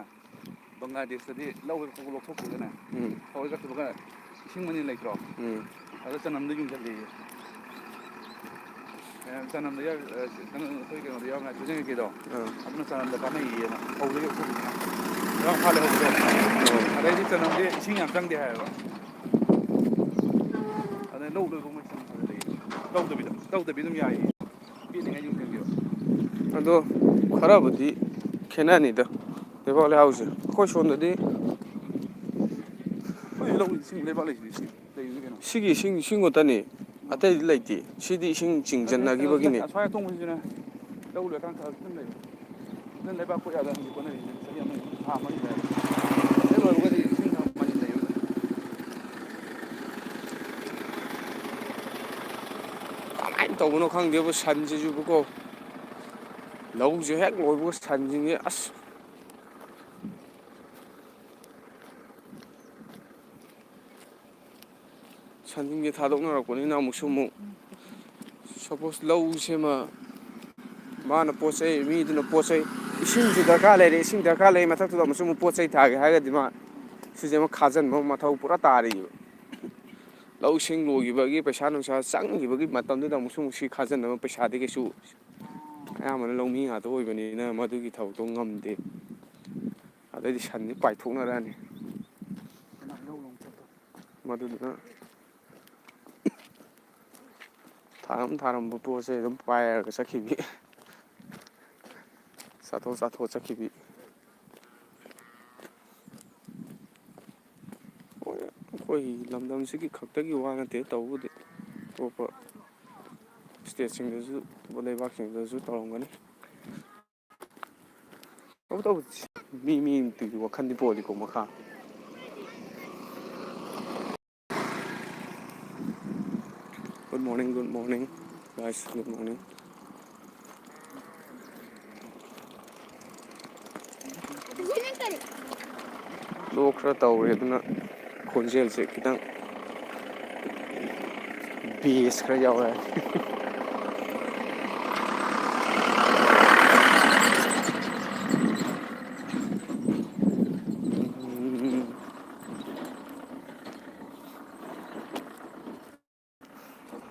ꯕꯪꯒ꯭ꯂꯥꯗꯦꯁꯇꯗꯤ ꯂꯧ ꯍꯦꯛ ꯂꯧꯊꯣꯛꯄꯒꯅꯦ, ꯎꯝ꯫ ꯐꯧ ꯍꯦꯛ ꯀꯛꯄꯒ ꯏꯁꯤꯡ ꯃꯅꯤꯟ ꯂꯩꯇ꯭ꯔꯣ? ꯎꯝ꯫ ꯑꯗ ꯆꯅꯝꯗ ꯌꯨꯡꯁꯤꯜꯂꯦꯌꯦ꯫ ꯑꯦ, ꯆꯅꯝꯗ ꯌꯥꯎ-, ꯑꯦ, ꯀꯩꯅꯣ, ꯑꯩꯈꯣꯏ ꯀꯩꯅꯣꯗ ꯌꯥꯎꯔꯝꯃꯦ, ꯆꯨꯖꯥꯛ ꯀꯩꯀꯩꯗꯣ꯫ ꯑꯥ꯫ ꯑꯗꯨꯅ ꯆꯅꯝꯗ ꯀꯥꯟꯅꯩꯌꯦꯅ꯫ ꯐꯧꯗꯒꯤ ꯂꯧꯊꯣꯛꯄꯅꯤꯅ꯫ ꯌꯥꯝ ꯍꯥꯠꯂꯦ ꯍꯧꯕꯗꯣ꯫ ꯑꯥ꯫ ꯑꯗꯩꯗꯤ ꯆꯅꯝꯗꯤ ꯏꯁꯤꯡ ꯌꯥꯝ ꯆꯪꯗꯦ ꯍꯥꯏꯌꯦꯕ꯫ ꯑꯗꯩ ꯂꯧ ꯂꯣꯏꯕ ꯃꯣꯏ ꯆꯅꯝ ꯊꯥꯖꯤꯜꯂꯛꯏ꯫ ꯇꯧꯗꯕꯤꯗ, ꯇꯧꯗꯕꯤ ꯑꯗꯨꯝ ꯌꯥꯏꯌꯦ꯫ ꯄꯦꯠꯂꯤꯉꯩ ꯌꯨꯡꯁꯤꯟꯈꯤꯕ꯫ ꯑꯗꯣ ꯈꯔꯕꯨꯗꯤ ꯈꯦꯠꯅꯅꯤꯗ ꯂꯩꯕꯥꯛ ꯂꯩꯍꯥꯎꯁꯦ꯫ ꯑꯩꯈꯣꯏ ꯁꯣꯝꯗꯗꯤ ꯑꯩꯈꯣꯏ ꯂꯧ ꯏꯁꯤꯡ ꯂꯩꯕꯥꯛ ꯂꯩꯁꯤꯗꯤ ꯏꯁꯤꯡ ꯂꯩꯕꯅꯤ ꯀꯩꯅꯣ꯫ ꯁꯤꯒꯤ ꯏꯁꯤꯡ, ꯏꯁꯤꯡ ꯈꯛꯇꯅꯤ, ꯑꯇꯩꯗꯤ ꯂꯩꯇꯦ꯫ ꯁꯤꯗꯤ ꯏꯁꯤꯡ ꯆꯤꯡꯁꯤꯟꯅꯈꯤꯕꯒꯤꯅꯤ꯫ ꯑꯁ꯭ꯋꯥꯏ ꯑꯇꯣꯡꯕꯁꯤꯁꯨꯅꯦ, ꯂꯧ ꯂꯣꯏꯔꯀꯥꯟ ꯈꯔ ꯑꯗꯨꯝ ꯂꯩꯕ꯫ ꯑꯗꯨꯅ ꯂꯩꯕꯥꯛ ꯀꯣꯠ ꯌꯥꯗ ꯍꯧꯖꯤꯛ ꯀꯣꯠꯅꯔꯤꯁꯤꯅꯦ, ꯆꯍꯤ ꯑꯃꯅꯤ, ꯊꯥ ꯑꯃꯅꯤ ꯂꯩꯔꯒ꯫ ꯍꯦꯛ ꯂꯣꯏꯕꯒꯗꯤ ꯏꯁꯤꯡ ꯊꯝꯕ ꯃꯅꯤꯟ ꯂꯩꯕ꯫ ꯀꯃꯥꯏꯅ ꯇꯧꯕꯅꯣ ꯈꯪꯗꯦꯕ ꯁꯟꯁꯤꯁꯨꯕꯀꯣ꯫ ꯂꯧꯁꯦ ꯍꯦꯛ ꯂꯣꯏꯕꯒ ꯁꯟꯁꯤꯡꯁꯦ ꯑꯁ꯫ ꯁꯟꯁꯤꯡꯁꯦ ꯊꯥꯗꯣꯛꯅꯔꯛꯄꯅꯤꯅ ꯑꯃꯨꯛꯁꯨ ꯑꯃꯨꯛ, ꯁꯄꯣꯁ, ꯂꯧꯁꯦ ꯑꯃ ꯃꯥꯅ ꯄꯣꯠ ꯆꯩ, ꯃꯤꯗꯨꯅ ꯄꯣꯠ ꯆꯩ, ꯏꯁꯤꯡꯁꯨ ꯗꯔꯀꯥꯔ ꯂꯩꯔꯦ, ꯏꯁꯤꯡ ꯗꯔꯀꯥꯔ ꯂꯩ, ꯃꯊꯛꯇꯨꯗ ꯑꯃꯨꯛꯁꯨ ꯑꯃꯨꯛ ꯄꯣꯠ ꯆꯩ ꯊꯥꯒꯦ ꯍꯥꯏꯔꯒꯗꯤ ꯃꯥ ꯁꯤꯁꯦ ꯑꯃ ꯈꯥꯖꯤꯟꯕ ꯑꯃ ꯃꯊꯧ ꯄꯨꯔꯥ ꯇꯥꯔꯤꯕ꯫ ꯂꯧ ꯏꯁꯤꯡ ꯂꯣꯏꯈꯤꯕꯒꯤ ꯄꯩꯁꯥ ꯅꯨꯡꯁꯥ ꯆꯪꯈꯤꯕꯒꯤ ꯃꯇꯝꯗꯨꯗ ꯑꯃꯨꯛꯁꯨ ꯑꯃꯨꯛ ꯁꯤ ꯈꯥꯖꯤꯟꯅꯕ ꯄꯩꯁꯥꯗꯤ ꯀꯩꯁꯨ, ꯑꯌꯥꯝꯕꯅ ꯂꯧꯃꯤ ꯉꯥꯛꯇ ꯑꯣꯏꯕꯅꯤꯅ ꯃꯗꯨꯒꯤ ꯊꯕꯛꯇꯣ ꯉꯝꯗꯦ꯫ ꯑꯗꯩꯗꯤ ꯁꯟꯗꯤ ꯄꯥꯏꯊꯣꯛꯅꯔꯛꯑꯅꯤ꯫ ꯃꯗꯨꯗꯨꯅ ꯊꯥꯔꯝ ꯊꯥꯔꯝꯕ ꯄꯣꯠꯁꯦ ꯑꯗꯨꯝ ꯄꯥꯏꯔꯒ ꯆꯠꯈꯤꯕꯤ꯫ ꯆꯥꯊꯣꯛ ꯆꯥꯊꯣꯛ ꯆꯠꯈꯤꯕꯤ꯫ ꯍꯣꯏ, ꯑꯩꯈꯣꯏ ꯂꯝꯗꯝꯁꯤꯒꯤ ꯈꯛꯇꯒꯤ ꯋꯥ ꯅꯠꯇꯦ, ꯇꯧꯕꯨꯗꯤ ꯑꯇꯣꯞꯄ ꯁ꯭ꯇꯦꯠꯁꯤꯡꯗꯁꯨ, ꯑꯇꯣꯞꯄ ꯂꯩꯕꯥꯛꯁꯤꯡꯗꯁꯨ ꯇꯧꯔꯝꯒꯅꯤ꯫ ꯇꯧꯕꯇꯕꯨ ꯃꯤ ꯃꯤꯗꯨꯒꯤ ꯋꯥꯈꯜꯗꯤ ꯄꯣꯜꯂꯤꯀꯣ ꯃꯈꯥ꯫ Good morning, good morning, guys, good morning. ꯂꯣꯛ ꯈꯔ ꯇꯧꯔꯦ, ꯑꯗꯨꯅ ꯈꯣꯟꯖꯦꯜꯁꯦ ꯈꯤꯇꯪ ꯕꯦꯁ ꯈꯔ ꯌꯥꯎꯔꯦ꯫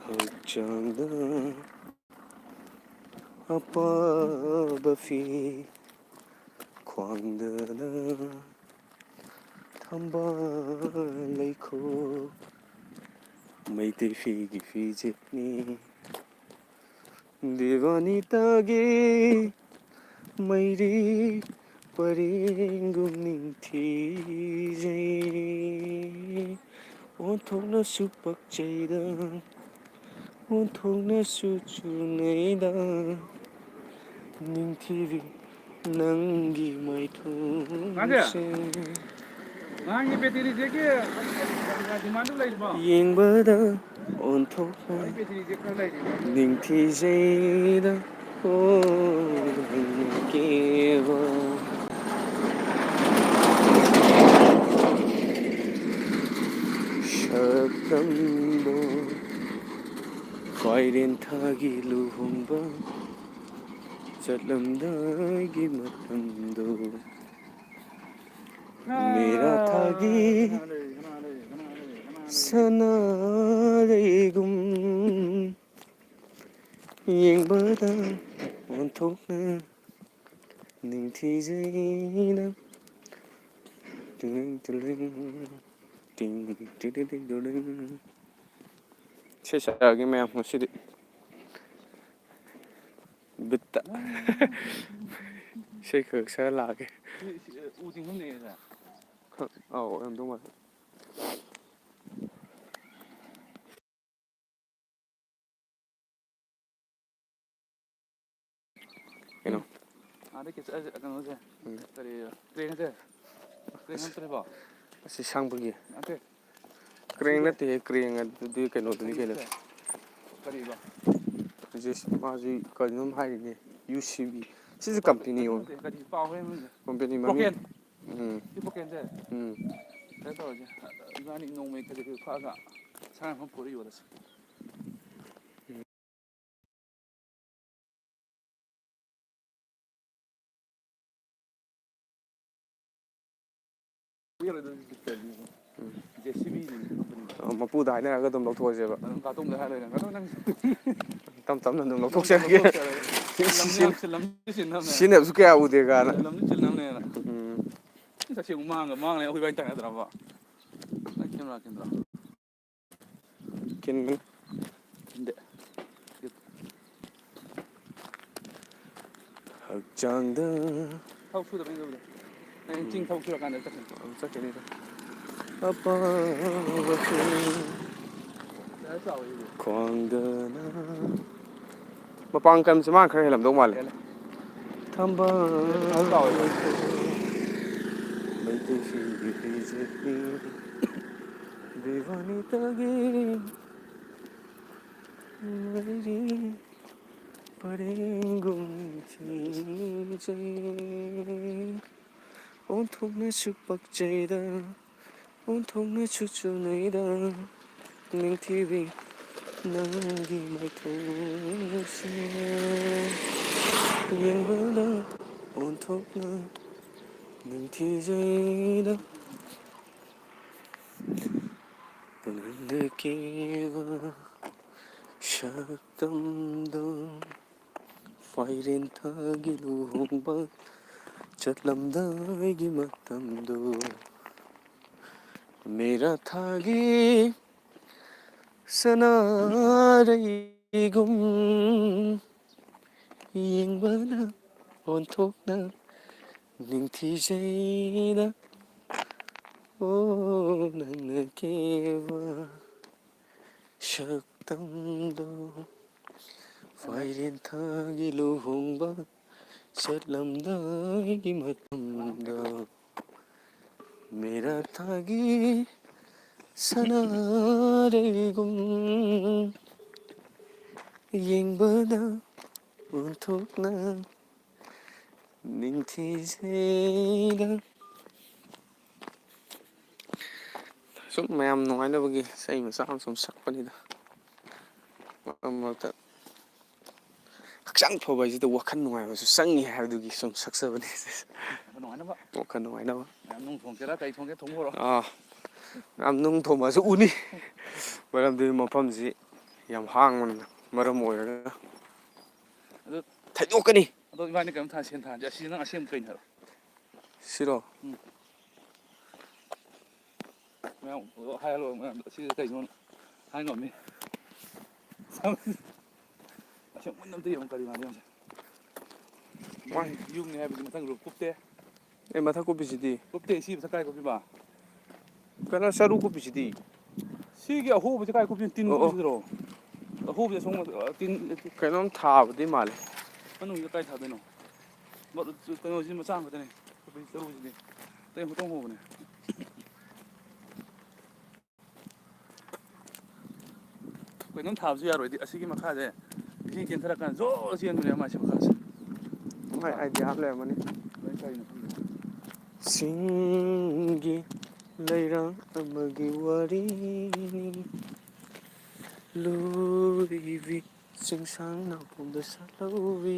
ꯍꯛꯆꯥꯡꯗ ꯑꯄꯥꯕ ꯐꯤ, ꯈ꯭ꯋꯥꯡꯗꯅ ꯊꯝꯕꯥꯜ ꯂꯩꯈꯣꯛ, ꯃꯩꯇꯩ ꯐꯤꯒꯤ ꯐꯤꯖꯦꯠꯅꯤ꯫ ꯗꯦꯕꯥꯅꯤꯇꯥꯒꯤ ꯃꯩꯔꯤ ꯄꯔꯦꯡꯒꯨꯝ ꯅꯤꯡꯊꯤꯖꯩ꯫ ꯑꯣꯟꯊꯣꯛꯅꯁꯨ ꯄꯛꯆꯩꯗ, ꯑꯣꯟꯊꯣꯛꯅꯁꯨ ꯆꯨꯅꯩꯗ, ꯅꯤꯡꯊꯤꯕꯤ ꯅꯪꯒꯤ ꯃꯥꯏꯊꯣꯡꯁꯦ꯫ ꯅꯪꯒꯤ ꯕꯦꯇꯔꯤꯁꯤꯒꯤ ꯗꯤꯃꯥꯟꯗꯨ ꯂꯩꯔꯤꯕꯣ? ꯌꯦꯡꯕꯗ ꯑꯣꯟꯊꯣꯛꯅ ꯅꯤꯡꯊꯤꯖꯩꯗ, ꯑꯣ, ꯅꯪꯒꯤꯕ ꯁꯛꯇꯝꯗꯣ꯫ ꯈ꯭ꯋꯥꯏꯔꯦꯟ ꯊꯥꯒꯤ ꯂꯨꯍꯣꯡꯕ ꯆꯠꯂꯝꯗꯥꯏꯒꯤ ꯃꯇꯝꯗꯣ, ꯃꯦꯔꯥ ꯊꯥꯒꯤ ꯁꯅꯥ ꯂꯩꯒꯨꯝ, ꯌꯦꯡꯕꯗ ꯑꯣꯟꯊꯣꯛꯅ ꯅꯤꯡꯊꯤꯖꯩꯅ꯫ ꯇꯤꯡ ꯇꯤꯡ ꯇꯤꯡ ꯇꯤꯡ ꯇꯤꯡ ꯇꯤꯡ ꯇꯤꯡ ꯇꯤꯡ꯫ ꯏꯁꯩ ꯁꯛꯑꯒꯦ ꯃꯌꯥꯝ ꯉꯁꯤꯗꯤ꯫ ꯕꯤꯠꯇ꯫ ꯏꯁꯩ ꯈꯔ ꯁꯛꯑ ꯂꯥꯛꯑꯒꯦ꯫ ꯁꯤ, ꯁꯤ, ꯎ ꯆꯤꯡꯐꯝꯅꯦ ꯁꯦ꯫ ꯈꯪ-, ꯑꯧ, ꯑꯣꯏꯔꯝꯗꯧ ꯃꯥꯜꯂꯦ꯫ ꯀꯩꯅꯣ? ꯑꯥꯗ ꯀꯩ ꯆꯠꯂꯁꯦ, ꯀꯩꯅꯣꯁꯦ꯫ ꯎꯝ꯫ ꯀꯔꯤ, ꯀ꯭ꯔꯦꯟꯁꯦ? ꯀ꯭ꯔꯦꯟ ꯅꯠꯇ꯭ꯔꯤꯕꯣ? ꯑꯁꯤ ꯁꯥꯡꯕꯒꯤ꯫ ꯅꯠꯇꯦ꯫ ꯀ꯭ꯔꯦꯟ ꯁꯤꯁꯦ꯫ ꯅꯠꯇꯦꯍꯦ, ꯀ꯭ꯔꯦꯟ ꯑꯗꯨꯗꯤ ꯀꯩꯅꯣꯗꯨꯅꯤ ꯀꯩꯅꯣ꯫ ꯀꯔꯤꯁꯦ? ꯀꯔꯤꯕ? ꯍꯧꯖꯤꯛ ꯃꯥꯁꯤ ꯀꯔꯤꯅꯣꯝ ꯍꯥꯏꯔꯤꯅꯦ, ꯌꯨ ꯁꯤ ꯕꯤ꯫ ꯁꯤꯁꯨ ꯀꯝꯄꯦꯅꯤ ꯀꯔꯤ ꯑꯣꯏ-, ꯅꯠꯇꯦ, ꯀꯔꯤ ꯄꯥꯎ ꯍꯥꯏꯕ ꯃꯃꯤꯡꯁꯦ? ꯀꯝꯄꯦꯅꯤ ꯃꯃꯤꯡ꯫ ꯀ꯭ꯔꯣꯀꯦꯟ꯫ ꯎꯝ꯫ ꯁꯤ ꯀ꯭ꯔꯣꯀꯦꯟꯁꯦ꯫ ꯎꯝ꯫ ꯀꯩꯅꯣ ꯇꯧꯔꯁꯦ, ꯏꯕꯥꯅꯤ ꯅꯣꯡꯃꯩ ꯈꯖꯤꯛ ꯈꯖꯤꯛ ꯈꯥꯛꯑꯒ ꯁꯥ ꯃꯐꯝ ꯄꯨꯔ ꯌꯣꯜꯂꯁꯤ꯫ ꯎꯝ꯫ J C B company. ꯑ, ꯃꯄꯨꯗ ꯍꯥꯏꯅꯔꯒ ꯑꯗꯨꯝ ꯂꯧꯊꯣꯛꯑꯁꯦꯕ꯫ ꯑꯗꯨꯝ ꯀꯥꯇꯣꯡꯗ ꯍꯥꯏꯔ ꯂꯣꯏꯔꯦ꯫ ꯀꯥꯇꯣꯡ ꯅꯪ ꯇꯞ ꯇꯞꯅ ꯑꯗꯨꯝ ꯅꯪ ꯂꯧꯊꯣꯛꯆꯔꯒꯦ꯫ ꯂꯧꯊꯣꯛꯆꯔꯒꯦ꯫ ꯁꯤ, ꯁꯤ, ꯂꯝꯁꯨ ꯁꯤ-, ꯌꯥꯝ ꯆꯤꯜꯂꯝꯅꯤ, ꯆꯤꯟꯅꯕꯅꯦ꯫ ꯁꯤꯖꯤꯟꯅꯕꯁꯨ ꯀꯌꯥ ꯎꯗꯦ ꯀꯥꯟꯅ꯫ ꯂꯝꯁꯨ ꯆꯤꯜꯂꯝꯅꯦꯅ꯫ ꯎꯝ꯫ ꯏꯁ, ꯑꯁꯤ ꯑꯃꯨꯛ ꯃꯥꯡꯉꯒ, ꯃꯥꯡꯉꯒ ꯑꯩꯈꯣꯏ ꯏꯕꯥꯅꯤ ꯇꯥꯟꯅꯗ꯭ꯔꯕ? ꯅꯪ ꯀꯦꯃꯦꯔꯥ ꯀꯦꯟꯗ꯭ꯔꯣ? ꯀꯤꯟꯕꯅꯤ꯫ ꯀꯤꯟꯗꯦ꯫ ꯍꯛꯆꯥꯡꯗ ꯊꯕꯛ ꯁꯨꯗꯕꯩꯅꯦ ꯑꯗꯨꯕꯨꯗꯤ꯫ ꯍꯌꯦꯡ ꯆꯤꯡ ꯊꯕꯛ ꯁꯨꯔꯀꯥꯟꯗ ꯆꯠꯈꯤꯅꯤ꯫ ꯑꯗꯨꯝ ꯆꯠꯈꯤꯅꯤꯗ꯫ ꯑꯄꯥꯕꯁꯨ ꯈ꯭ꯋꯥꯡꯗꯅ꯫ ꯃꯄꯥꯡꯒꯜꯁꯦ ꯃꯥꯅ ꯈꯔ ꯍꯦꯜꯂꯝꯗꯧ ꯃꯥꯜꯂꯦ꯫ ꯍꯦꯜꯂꯦ꯫ ꯊꯝꯕꯥꯜ ꯃꯩꯇꯩꯁꯤꯡꯒꯤ ꯕꯤ ꯖꯦ ꯄꯤ ꯕꯤꯋꯥꯅꯤꯇꯒꯤ ꯃꯔꯤ ꯄꯔꯦꯡꯒꯨꯝ ꯊꯤꯖꯩ꯫ ꯑꯣꯟꯊꯣꯛꯅꯁꯨ ꯄꯛꯆꯩꯗ, ꯑꯣꯟꯊꯣꯛꯅꯁꯨ ꯆꯨꯅꯩꯗ, ꯅꯤꯡꯊꯤꯕꯤ ꯅꯪꯒꯤ ꯃꯥꯏꯊꯣꯡꯁꯦ꯫ ꯌꯦꯡꯕꯗ ꯑꯣꯟꯊꯣꯛꯅ ꯅꯤꯡꯊꯤꯖꯩꯗ ꯅꯪꯅ ꯀꯦꯕ ꯁꯛꯇꯝꯗꯣ꯫ ꯐꯥꯏꯔꯦꯟ ꯊꯥꯒꯤ ꯂꯨꯍꯣꯡꯕ ꯆꯠꯂꯝꯗꯥꯏꯒꯤ ꯃꯇꯝꯗꯣ꯫ ꯃꯦꯔꯥ ꯊꯥꯒꯤ ꯁꯅꯥꯔꯩꯒꯨꯝ ꯌꯦꯡꯕꯅ ꯑꯣꯟꯊꯣꯛꯅ ꯅꯤꯡꯊꯤꯖꯩꯗ꯫ ꯑꯣ ꯅꯪꯅ ꯀꯦꯕ ꯁꯛꯇꯝꯗꯣ꯫ ꯐꯥꯏꯔꯦꯟ ꯊꯥꯒꯤ ꯂꯨꯍꯣꯡꯕ ꯆꯠꯂꯝꯗꯥꯏꯒꯤ ꯃꯇꯝꯗ꯫ ꯃꯦꯔꯥ ꯊꯥꯒꯤ ꯁꯅꯥꯔꯩꯒꯨꯝ ꯌꯦꯡꯕꯗ ꯑꯣꯟꯊꯣꯛꯅ ꯅꯤꯡꯊꯤꯖꯩꯗ꯫ ꯁꯨꯝ ꯃꯌꯥꯝ ꯅꯨꯡꯉꯥꯏꯅꯕꯒꯤ ꯏꯁꯩ ꯃꯆꯥ ꯑꯃ ꯁꯨꯝ ꯁꯛꯄꯅꯤꯗ꯫ ꯃꯔꯛ ꯃꯔꯛꯇ ꯍꯛꯆꯥꯡ ꯐꯕ ꯍꯥꯏꯁꯤꯗ ꯋꯥꯈꯜ ꯅꯨꯡꯉꯥꯏꯕꯁꯨ ꯆꯪꯉꯤ ꯍꯥꯏꯕꯗꯨꯒꯤ ꯁꯨꯝ ꯁꯛꯆꯕꯅꯤ꯫ ꯋꯥꯈꯜ ꯅꯨꯡꯉꯥꯏꯅꯕ꯫ ꯋꯥꯈꯜ ꯅꯨꯡꯉꯥꯏꯅꯕ꯫ ꯃꯌꯥꯝ ꯅꯨꯡ ꯊꯣꯡꯒꯦꯔꯥ ꯀꯩ ꯊꯣꯡꯒꯦ ꯊꯣꯡꯈ꯭ꯔꯣ꯫ ꯑꯥ, ꯃꯌꯥꯝ ꯅꯨꯡ ꯊꯣꯡꯕꯁꯨ ꯎꯅꯤ꯫ ꯃꯔꯝꯗꯤ ꯃꯐꯝꯁꯤ ꯌꯥꯝ ꯍꯥꯡꯕꯅꯤꯅ ꯃꯔꯝ ꯑꯣꯏꯔꯒ꯫ ꯑꯗꯨ ꯊꯩꯗꯣꯛꯀꯅꯤ꯫ ꯑꯗꯣ ꯏꯕꯥꯅꯤ ꯀꯩꯅꯣꯝ ꯊꯥ-, ꯁꯦꯟ ꯊꯥꯅꯁꯦ꯫ ꯑꯁꯤ ꯅꯪ ꯑꯁꯦꯡꯕ ꯀꯩꯅꯣ ꯍꯥꯏꯔꯣ꯫ ꯁꯤꯔꯣ? ꯎꯝ꯫ ꯃꯌꯥꯝ ꯍꯥꯏꯍꯜꯂꯣ, ꯃꯌꯥꯝ ꯑꯁꯤꯗ ꯀꯩꯅꯣ ꯍꯥꯏ ꯉꯝꯅꯤ꯫ ꯑꯁꯦꯡꯕ ꯃꯨꯟꯅ ꯑꯝꯇ ꯌꯦꯡꯉꯨ ꯀꯔꯤ ꯃꯥꯜꯂꯤ ꯌꯦꯡꯉꯨꯁꯦ꯫ ꯃꯥꯏ꯫ ꯌꯨꯝꯅꯤ ꯍꯥꯏꯕꯗꯤ ꯃꯊꯪ roof ꯀꯨꯞꯇꯦ꯫ ꯑꯦ, ꯃꯊꯛ ꯀꯨꯞꯄꯤꯁꯤꯗꯤ? ꯀꯨꯞꯇꯦ, ꯁꯤ ꯃꯊꯛ ꯀꯥꯏ ꯀꯨꯞꯄꯤꯕ? ꯀꯩꯅꯣ, ꯆꯔꯨ ꯀꯨꯞꯄꯤꯁꯤꯗꯤ? ꯁꯤꯒꯤ ꯑꯍꯣꯕꯁꯦ ꯀꯥꯏ ꯀꯨꯞꯄꯤꯅꯣ? ꯇꯤꯟ ꯑꯣ, ꯑꯣ꯫ ꯀꯨꯞꯄꯤꯁꯤꯗꯔꯣ? ꯑꯍꯣꯕꯁꯦ ꯑꯁꯣꯝ, ꯑ, ꯇꯤꯟ, ꯀꯩꯅꯣꯝ ꯊꯥꯕꯗꯤ ꯃꯥꯜꯂꯦ꯫ ꯃꯅꯨꯡꯗ ꯀꯥꯏ ꯊꯥꯗꯣꯏꯅꯣ? ꯕ-, ꯀꯩꯅꯣꯁꯤ ꯃꯆꯥ ꯑꯃ ꯈꯛꯇꯅꯦ꯫ ꯀꯨꯞꯄꯤ ꯆꯔꯨꯁꯤꯗꯤ꯫ ꯑꯇꯩ ꯑꯃꯨꯛꯇꯪ ꯍꯣꯕꯅꯦ꯫ ꯀꯩꯅꯣꯝ ꯊꯥꯕꯁꯨ ꯌꯥꯔꯣꯏꯗꯤ, ꯑꯁꯤꯒꯤ ꯃꯈꯥꯁꯦ ꯏꯁꯤꯡ ꯆꯦꯟꯊꯔꯀꯥꯟꯗ ꯖꯣꯔ ꯆꯦꯟꯕꯅꯦ ꯃꯥꯏꯁꯤ ꯃꯈꯥꯁꯦ꯫ ꯃꯥꯏ idea ꯑꯃ ꯂꯩꯔꯝꯃꯅꯤ꯫ ꯀꯃꯥꯏꯅ ꯇꯧꯔꯤꯅꯣ ꯈꯪꯗꯦ꯫ ꯆꯤꯡꯒꯤ ꯂꯩꯔꯥꯡ ꯑꯃꯒꯤ ꯋꯥꯔꯤꯅꯤ꯫ ꯂꯨꯔꯤꯕꯤ ꯆꯤꯡꯁꯥꯡ ꯅꯥꯎꯈꯣꯡꯗ ꯁꯥꯠꯍꯧꯋꯤ꯫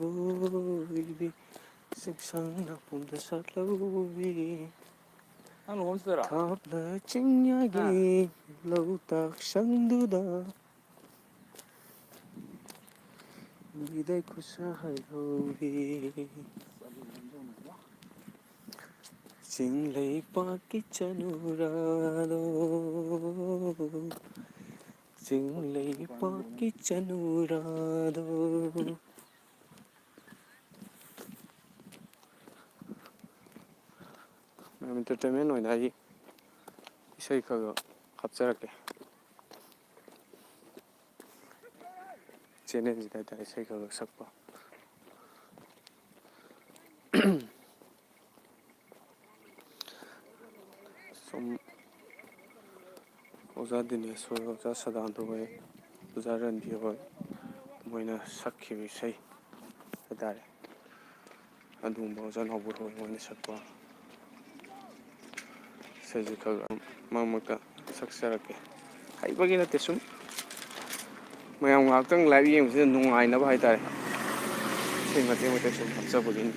ꯂꯣꯏꯕꯤ, ꯆꯤꯡꯁꯪ ꯅꯥꯄꯨꯝꯗ ꯁꯥꯠꯍꯧꯕꯤ꯫ ꯅꯪ ꯂꯨꯍꯣꯡ ꯆꯠꯇꯣꯏꯔꯣ? ꯊꯥꯞꯅ ꯆꯤꯡꯌꯥꯒꯤ ꯍꯥ? ꯂꯧꯇꯥꯛ ꯁꯪꯗꯨꯗ ꯕꯤꯗꯥꯏ ꯈꯨꯠꯁꯥ ꯍꯥꯏꯍꯧꯕꯤ꯫ ꯆꯤꯡ ꯂꯩꯄꯥꯛꯀꯤ ꯆꯅꯨꯔꯥꯗꯣ, ꯆꯤꯡ ꯂꯩꯄꯥꯛꯀꯤ ꯆꯅꯨꯔꯥꯗꯣ꯫ ꯃꯌꯥꯝ entertainment ꯑꯣꯏꯅ ꯑꯩ ꯏꯁꯩ ꯈꯔ ꯈꯔ ꯍꯥꯞꯆꯔꯛꯀꯦ꯫ Channelꯁꯤꯗ ꯍꯥꯏꯇꯥꯔꯦ, ꯏꯁꯩ ꯈꯔ ꯈꯔ ꯁꯛꯄ꯫ ꯁꯨꯝ ꯑꯣꯖꯥ ꯗꯤꯅꯦꯁ ꯍꯣꯏ, ꯑꯣꯖꯥ ꯁꯗꯥꯅꯟꯗ ꯍꯣꯏ, ꯑꯣꯖꯥ ꯔꯟꯕꯤꯔ ꯍꯣꯏ, ꯃꯣꯏꯅ ꯁꯛꯈꯤꯕ ꯏꯁꯩ ꯍꯥꯏꯇꯥꯔꯦ, ꯑꯗꯨꯒꯨꯝꯕ ꯑꯣꯖꯥ ꯅꯥꯎꯕꯣꯔ ꯍꯣꯏ, ꯃꯣꯏꯅ ꯁꯛꯄ ꯏꯁꯩꯁꯦ ꯈꯔ ꯈꯔ ꯃꯔꯛ ꯃꯔꯛꯇ ꯁꯛꯆꯔꯛꯀꯦ꯫ ꯍꯩꯕꯒꯤ ꯅꯠꯇꯦ, ꯁꯨꯝ ꯃꯌꯥꯝ ꯉꯥꯏꯍꯥꯛꯇꯪ live ꯌꯦꯡꯕꯁꯤꯗ ꯅꯨꯡꯉꯥꯏꯅꯕ ꯍꯥꯏꯇꯥꯔꯦ꯫ ꯏꯁꯩ ꯃꯇꯦꯛ ꯃꯇꯦꯛ ꯁꯨꯝ ꯍꯥꯞꯆꯕꯒꯤꯅꯤ꯫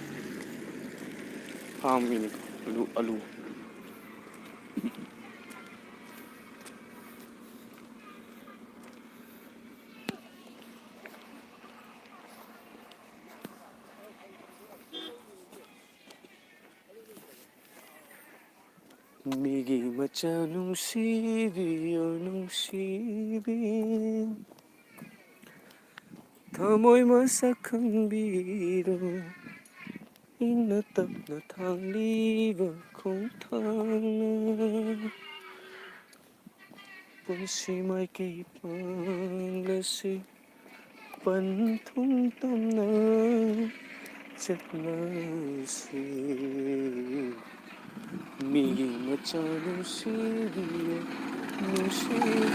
ꯐꯥꯝꯒꯤꯅꯤ꯫ ꯑꯂꯨ, ꯑꯂꯨ꯫ ꯃꯤꯒꯤ ꯃꯆꯥ ꯅꯨꯡꯁꯤꯕꯤꯌꯨ, ꯅꯨꯡꯁꯤꯕꯤ꯫ ꯊꯃꯣꯏ ꯃꯁꯛ ꯈꯪꯕꯤꯔꯣ, ꯏꯪꯅ ꯇꯞꯅ ꯊꯥꯡꯂꯤꯕ ꯈꯣꯡꯊꯥꯡꯅ꯫ ꯄꯨꯟꯁꯤ ꯃꯥꯏꯀꯩ ꯄꯥꯡꯂꯁꯤ, ꯄꯟꯊꯨꯡ ꯇꯝꯅ ꯆꯠꯂꯁꯤ꯫ ꯃꯤꯒꯤ ꯃꯆꯥ ꯅꯨꯡꯁꯤꯕꯤꯌꯦ, ꯅꯨꯡꯁꯤꯕꯤꯌꯦ꯫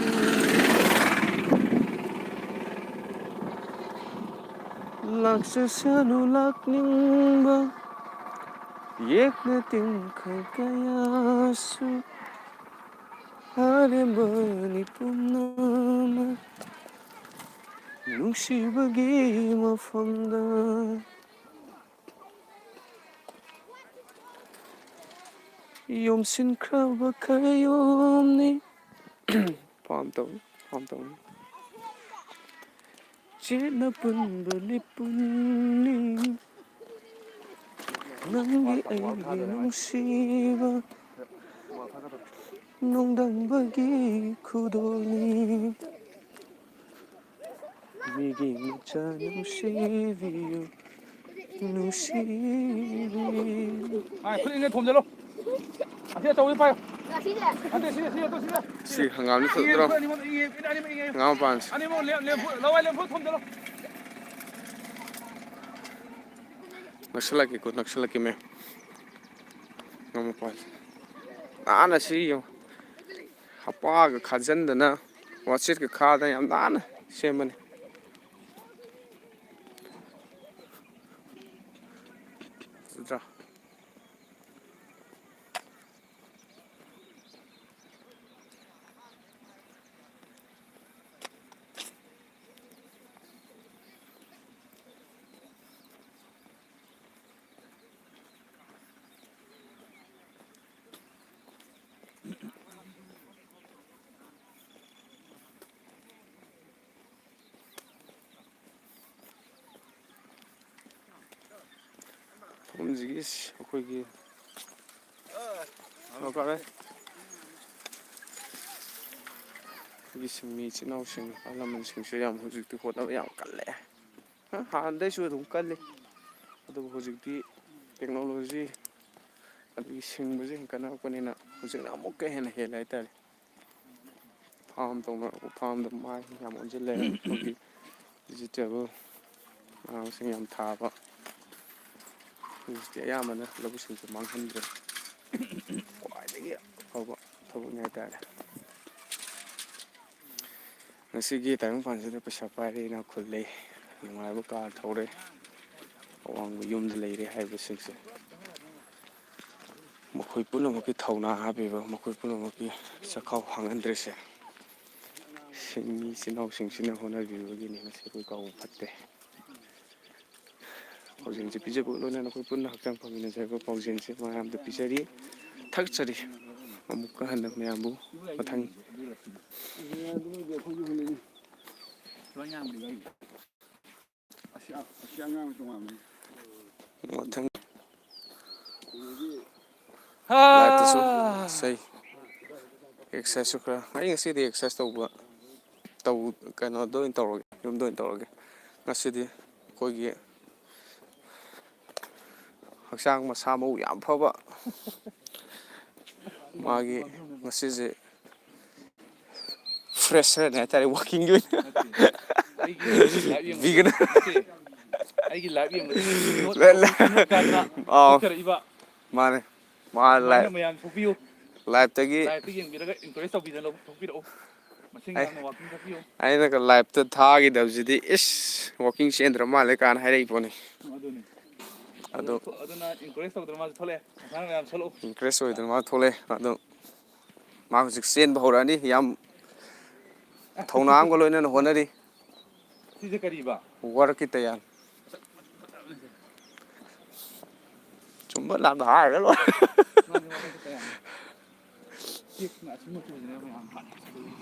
ꯂꯥꯛꯆꯁꯅꯨ ꯂꯥꯛꯅꯤꯡꯕ ꯌꯦꯛꯅ ꯇꯤꯡꯈꯪ ꯀꯌꯥꯁꯨ ꯍꯥꯔꯦꯝꯕꯅꯤ ꯄꯨꯝꯅꯃꯛ ꯅꯨꯡꯁꯤꯕꯒꯤ ꯃꯐꯝꯗ ꯌꯣꯝꯁꯤꯟꯈ꯭ꯔꯕ ꯈꯌꯣꯝꯅꯤ꯫ ꯐꯥꯝ ꯇꯧ, ꯐꯥꯝ ꯇꯧ꯫ ꯆꯦꯠꯅ ꯄꯨꯟꯕ ꯂꯤꯄꯨꯟꯅꯤ ꯅꯪꯒꯤ ꯑꯩꯒꯤ ꯅꯨꯡꯁꯤꯕ ꯅꯣꯡꯗꯝꯕꯒꯤ ꯈꯨꯗꯣꯜꯅꯤ꯫ ꯃꯤꯒꯤ ꯃꯆꯥ ꯅꯨꯡꯁꯤꯕꯤꯌꯨ ꯅꯨꯡꯁꯤꯕꯤꯌꯨ꯫ ꯍꯥꯏ, ꯈꯨꯠ ꯏꯅꯦ ꯊꯣꯝꯖꯤꯜꯂꯣ꯫ ꯑꯁꯤ ꯑꯆꯧꯕꯁꯤ ꯄꯥꯏꯌꯨ꯫ ꯑꯇꯩ ꯁꯤꯗ, ꯁꯤꯗ, ꯇꯧ ꯁꯤꯗ꯫ ꯁꯤ ꯍꯪꯒꯥꯝꯗꯤ ꯏꯌꯦ, ꯐꯨꯠꯇ꯭ꯔꯣ? ꯈꯨꯠ ꯑꯅꯤꯃꯛ ꯏꯌꯦ, ꯏꯌꯦ, ꯑꯅꯤꯃꯛ ꯏꯌꯦ꯫ ꯍꯪꯒꯥꯝ ꯃꯄꯥꯟꯁꯦ꯫ ꯑꯅꯤꯃꯛ ꯂꯦꯝ-, ꯂꯦꯝꯐꯨ-, ꯂꯋꯥꯏ ꯂꯦꯝꯐꯨ ꯊꯣꯝꯖꯤꯜꯂꯣ꯫ ꯅꯛꯁꯜꯂꯛꯀꯦꯀꯣ, ꯅꯛꯁꯜꯂꯛꯀꯦ ꯃꯦꯝ꯫ ꯍꯪꯒꯥꯝ ꯃꯄꯥꯟꯁꯦ꯫ ꯅꯥꯟꯅ ꯁꯤ ꯌꯦꯡꯉꯨ꯫ ꯍꯄꯥꯒ ꯈꯥꯖꯤꯟꯗꯅ, ꯋꯥꯆꯦꯠꯀ ꯈꯥꯗꯅ ꯌꯥꯝ ꯅꯥꯟꯅ ꯁꯦꯝꯕꯅꯤ꯫ ꯎꯗ꯭ꯔꯥ? ꯃꯐꯝꯁꯤꯒꯤ ꯑꯩꯈꯣꯏꯒꯤ ꯗꯔꯀꯥꯔ ꯑꯣꯏ꯫ ꯑꯩꯈꯣꯏꯒꯤ ꯁꯤꯟꯃꯤ ꯏꯆꯤꯟ ꯏꯅꯥꯎꯁꯤꯡ, ꯑꯍꯜ ꯂꯃꯟꯁꯤꯡꯁꯦ ꯌꯥꯝ ꯍꯧꯖꯤꯛꯇꯤ ꯍꯣꯠꯅꯕ ꯌꯥꯝ ꯀꯜꯂꯦ꯫ ꯍꯥꯟꯅꯗꯩꯁꯨ ꯑꯗꯨꯝ ꯀꯜꯂꯤ, ꯑꯗꯨꯕꯨ ꯍꯧꯖꯤꯛꯇꯤ ꯇꯦꯛꯅꯣꯂꯣꯖꯤ ꯑꯗꯒꯤ ꯁꯤꯡꯕꯁꯦ ꯍꯦꯟꯒꯠꯅꯔꯛꯄꯅꯤꯅ ꯍꯧꯖꯤꯛꯅ ꯑꯃꯨꯛꯀ ꯍꯦꯟꯅ ꯍꯦꯜꯂꯦ ꯍꯥꯏꯇꯥꯔꯦ꯫ ꯐꯥꯝ ꯇꯧꯅ-, ꯐꯥꯝꯗ ꯃꯥꯏ ꯌꯥꯝ ꯑꯣꯟꯁꯤꯜꯂꯦ꯫ ꯑꯩꯈꯣꯏꯒꯤ vegetable, ꯃꯅꯥ ꯃꯁꯤꯡ ꯌꯥꯝ ꯊꯥꯕ꯫ ꯍꯧꯖꯤꯛꯇꯤ ꯑꯌꯥꯝꯕꯅ ꯂꯧꯕꯨꯛꯁꯤꯡꯁꯦ ꯃꯥꯡꯍꯟꯗ꯭ꯔꯦ꯫ ꯈ꯭ꯋꯥꯏꯗꯒꯤ ꯑꯐꯕ ꯊꯕꯛꯅꯤ ꯍꯥꯏꯇꯥꯔꯦ꯫ ꯉꯁꯤꯒꯤ ꯇꯥꯏꯕꯪꯄꯥꯟꯁꯤꯗ ꯄꯩꯁꯥ ꯄꯥꯏꯔꯦ, ꯏꯅꯥꯛ ꯈꯨꯜꯂꯦ, ꯅꯨꯡꯉꯥꯏꯕ ꯀꯥꯔ ꯊꯧꯔꯦ, ꯑꯋꯥꯡꯕ ꯌꯨꯝꯗ ꯂꯩꯔꯦ ꯍꯥꯏꯕꯁꯤꯡꯁꯦ ꯃꯈꯣꯏ ꯄꯨꯝꯅꯃꯛꯀꯤ ꯊꯧꯅꯥ ꯍꯥꯞꯄꯤꯕ, ꯃꯈꯣꯏ ꯄꯨꯝꯅꯃꯛꯀꯤ ꯆꯥꯛꯈꯥꯎ ꯍꯥꯡꯍꯟꯗ꯭ꯔꯤꯁꯦ ꯁꯤꯡꯃꯤ ꯏꯆꯤꯟ ꯏꯅꯥꯎꯁꯤꯡꯁꯤꯅ ꯍꯣꯠꯅꯕꯤꯕꯒꯤꯅꯤ꯫ ꯃꯁꯤ ꯑꯩꯈꯣꯏ ꯀꯥꯎꯕ ꯐꯠꯇꯦ꯫ ꯄꯥꯎꯖꯦꯜꯁꯦ ꯄꯤꯖꯕꯒ ꯂꯣꯏꯅꯅ ꯑꯩꯈꯣꯏ ꯄꯨꯟꯅ ꯍꯛꯆꯥꯡ ꯐꯃꯤꯟꯅꯖꯔꯒ ꯄꯥꯎꯖꯦꯜꯁꯦ ꯃꯌꯥꯝꯗ ꯄꯤꯖꯔꯤ, ꯊꯥꯒꯠꯆꯔꯤ꯫ ꯑꯃꯨꯛꯀ ꯍꯟꯅ ꯃꯌꯥꯝꯕꯨ ꯃꯊꯪ ꯃꯊꯪ ꯂꯥꯏꯐꯇꯁꯨ ꯏꯁꯩ, ꯑꯦꯛꯁꯔꯁꯥꯏꯁꯁꯨ ꯈꯔ, ꯑꯩ ꯉꯁꯤꯗꯤ ꯑꯦꯛꯁꯔꯁꯥꯏꯁ ꯇꯧꯕ, ꯇꯧ-, ꯀꯩꯅꯣꯗ ꯑꯣꯏꯅ ꯇꯧꯔꯒꯦ, ꯌꯨꯝꯗ ꯑꯣꯏꯅ ꯇꯧꯔꯒꯦ꯫ ꯉꯁꯤꯗꯤ ꯑꯩꯈꯣꯏꯒꯤ ꯍꯛꯆꯥꯡ ꯃꯁꯥ ꯃꯎ ꯌꯥꯝ ꯐꯕ, ꯃꯥꯒꯤ ꯉꯁꯤꯁꯦ ꯐ꯭ꯔꯦꯁꯔꯅꯦ ꯍꯥꯏꯇꯥꯔꯦ, ꯋꯥꯛꯀꯤꯡꯒꯤ ꯑꯣꯏꯅ꯫ ꯅꯠꯇꯦ꯫ ꯑꯩꯒꯤ ꯂꯥꯏꯚ ꯌꯦꯡꯕꯗ ꯕꯤꯒꯅꯔ꯫ ꯅꯠꯇꯦ꯫ ꯑꯩꯒꯤ ꯂꯥꯏꯚ ꯌꯦꯡꯕꯗ ꯅꯣꯠ ꯂ-, ꯂ-, ꯅꯣꯠ ꯀꯥꯟꯗ ꯑꯥꯎ꯫ ꯊꯣꯛꯆꯔꯛꯏꯕ꯫ ꯃꯥꯅꯦ꯫ ꯃꯥ ꯑꯗꯨꯃꯥꯏꯅ ꯂꯥꯏꯚ, ꯃꯌꯥꯝ ꯊꯣꯛꯄꯤꯌꯨ꯫ ꯂꯥꯏꯚꯇꯒꯤ ꯂꯥꯏꯚꯇ ꯌꯦꯡꯕꯤꯔꯒ encourage ꯇꯧꯕꯤꯗꯅ ꯊꯣꯛꯄꯤꯔꯛꯎ꯫ ꯃꯁꯤꯡ ꯑꯩ, ꯌꯥꯝꯅ walking ꯊꯣꯛꯄꯤꯌꯨ꯫ ꯑꯩꯅꯒ ꯂꯥꯏꯚꯇ ꯊꯥꯈꯤꯗꯕꯁꯤꯗꯤ, "ꯏꯁ, walking ꯆꯦꯟꯗ꯭ꯔ ꯃꯥꯜꯂꯦ" ꯀꯥꯏꯅ ꯍꯥꯏꯔꯛꯏ ꯄꯣꯠꯅꯤ꯫ ꯑꯗꯨꯅꯤ꯫ ꯑꯗꯨ ꯑꯗꯨ, ꯑꯗꯨꯅ encourage ꯇꯧꯗꯅ ꯃꯥꯁꯨ ꯊꯣꯛꯂꯛꯑꯦ꯫ ꯃꯁꯥꯅ ꯃꯌꯥꯝ ꯊꯣꯛꯂꯛꯎ꯫ Encourage ꯑꯣꯏꯗꯅ ꯃꯥ ꯊꯣꯛꯂꯛꯑꯦ꯫ ꯑꯗꯣ ꯃꯥ ꯍꯧꯖꯤꯛ ꯆꯦꯟꯕ ꯍꯧꯔꯛꯑꯅꯤ꯫ ꯌꯥꯝ ꯊꯧꯅꯥ ꯑꯃꯒ ꯂꯣꯏꯅꯅ ꯍꯣꯠꯅꯔꯤ꯫ ꯁꯤꯁꯦ ꯀꯔꯤꯕ? ꯋꯥꯔꯛꯀꯤ ꯇꯌꯥꯟ꯫ ꯆꯨꯝꯕ ꯂꯥꯟꯕ ꯍꯥꯏꯔꯒ ꯂꯣꯏꯔꯦ꯫ ꯃꯥꯅꯤ, ꯋꯥꯔꯛꯀꯤ ꯇꯌꯥꯟ꯫ ꯆꯦꯛꯁꯤꯅ ꯑꯁꯤ ꯃꯆꯨꯁꯤꯅ ꯃꯌꯥꯝ ꯐꯅ ꯐꯖꯩ꯫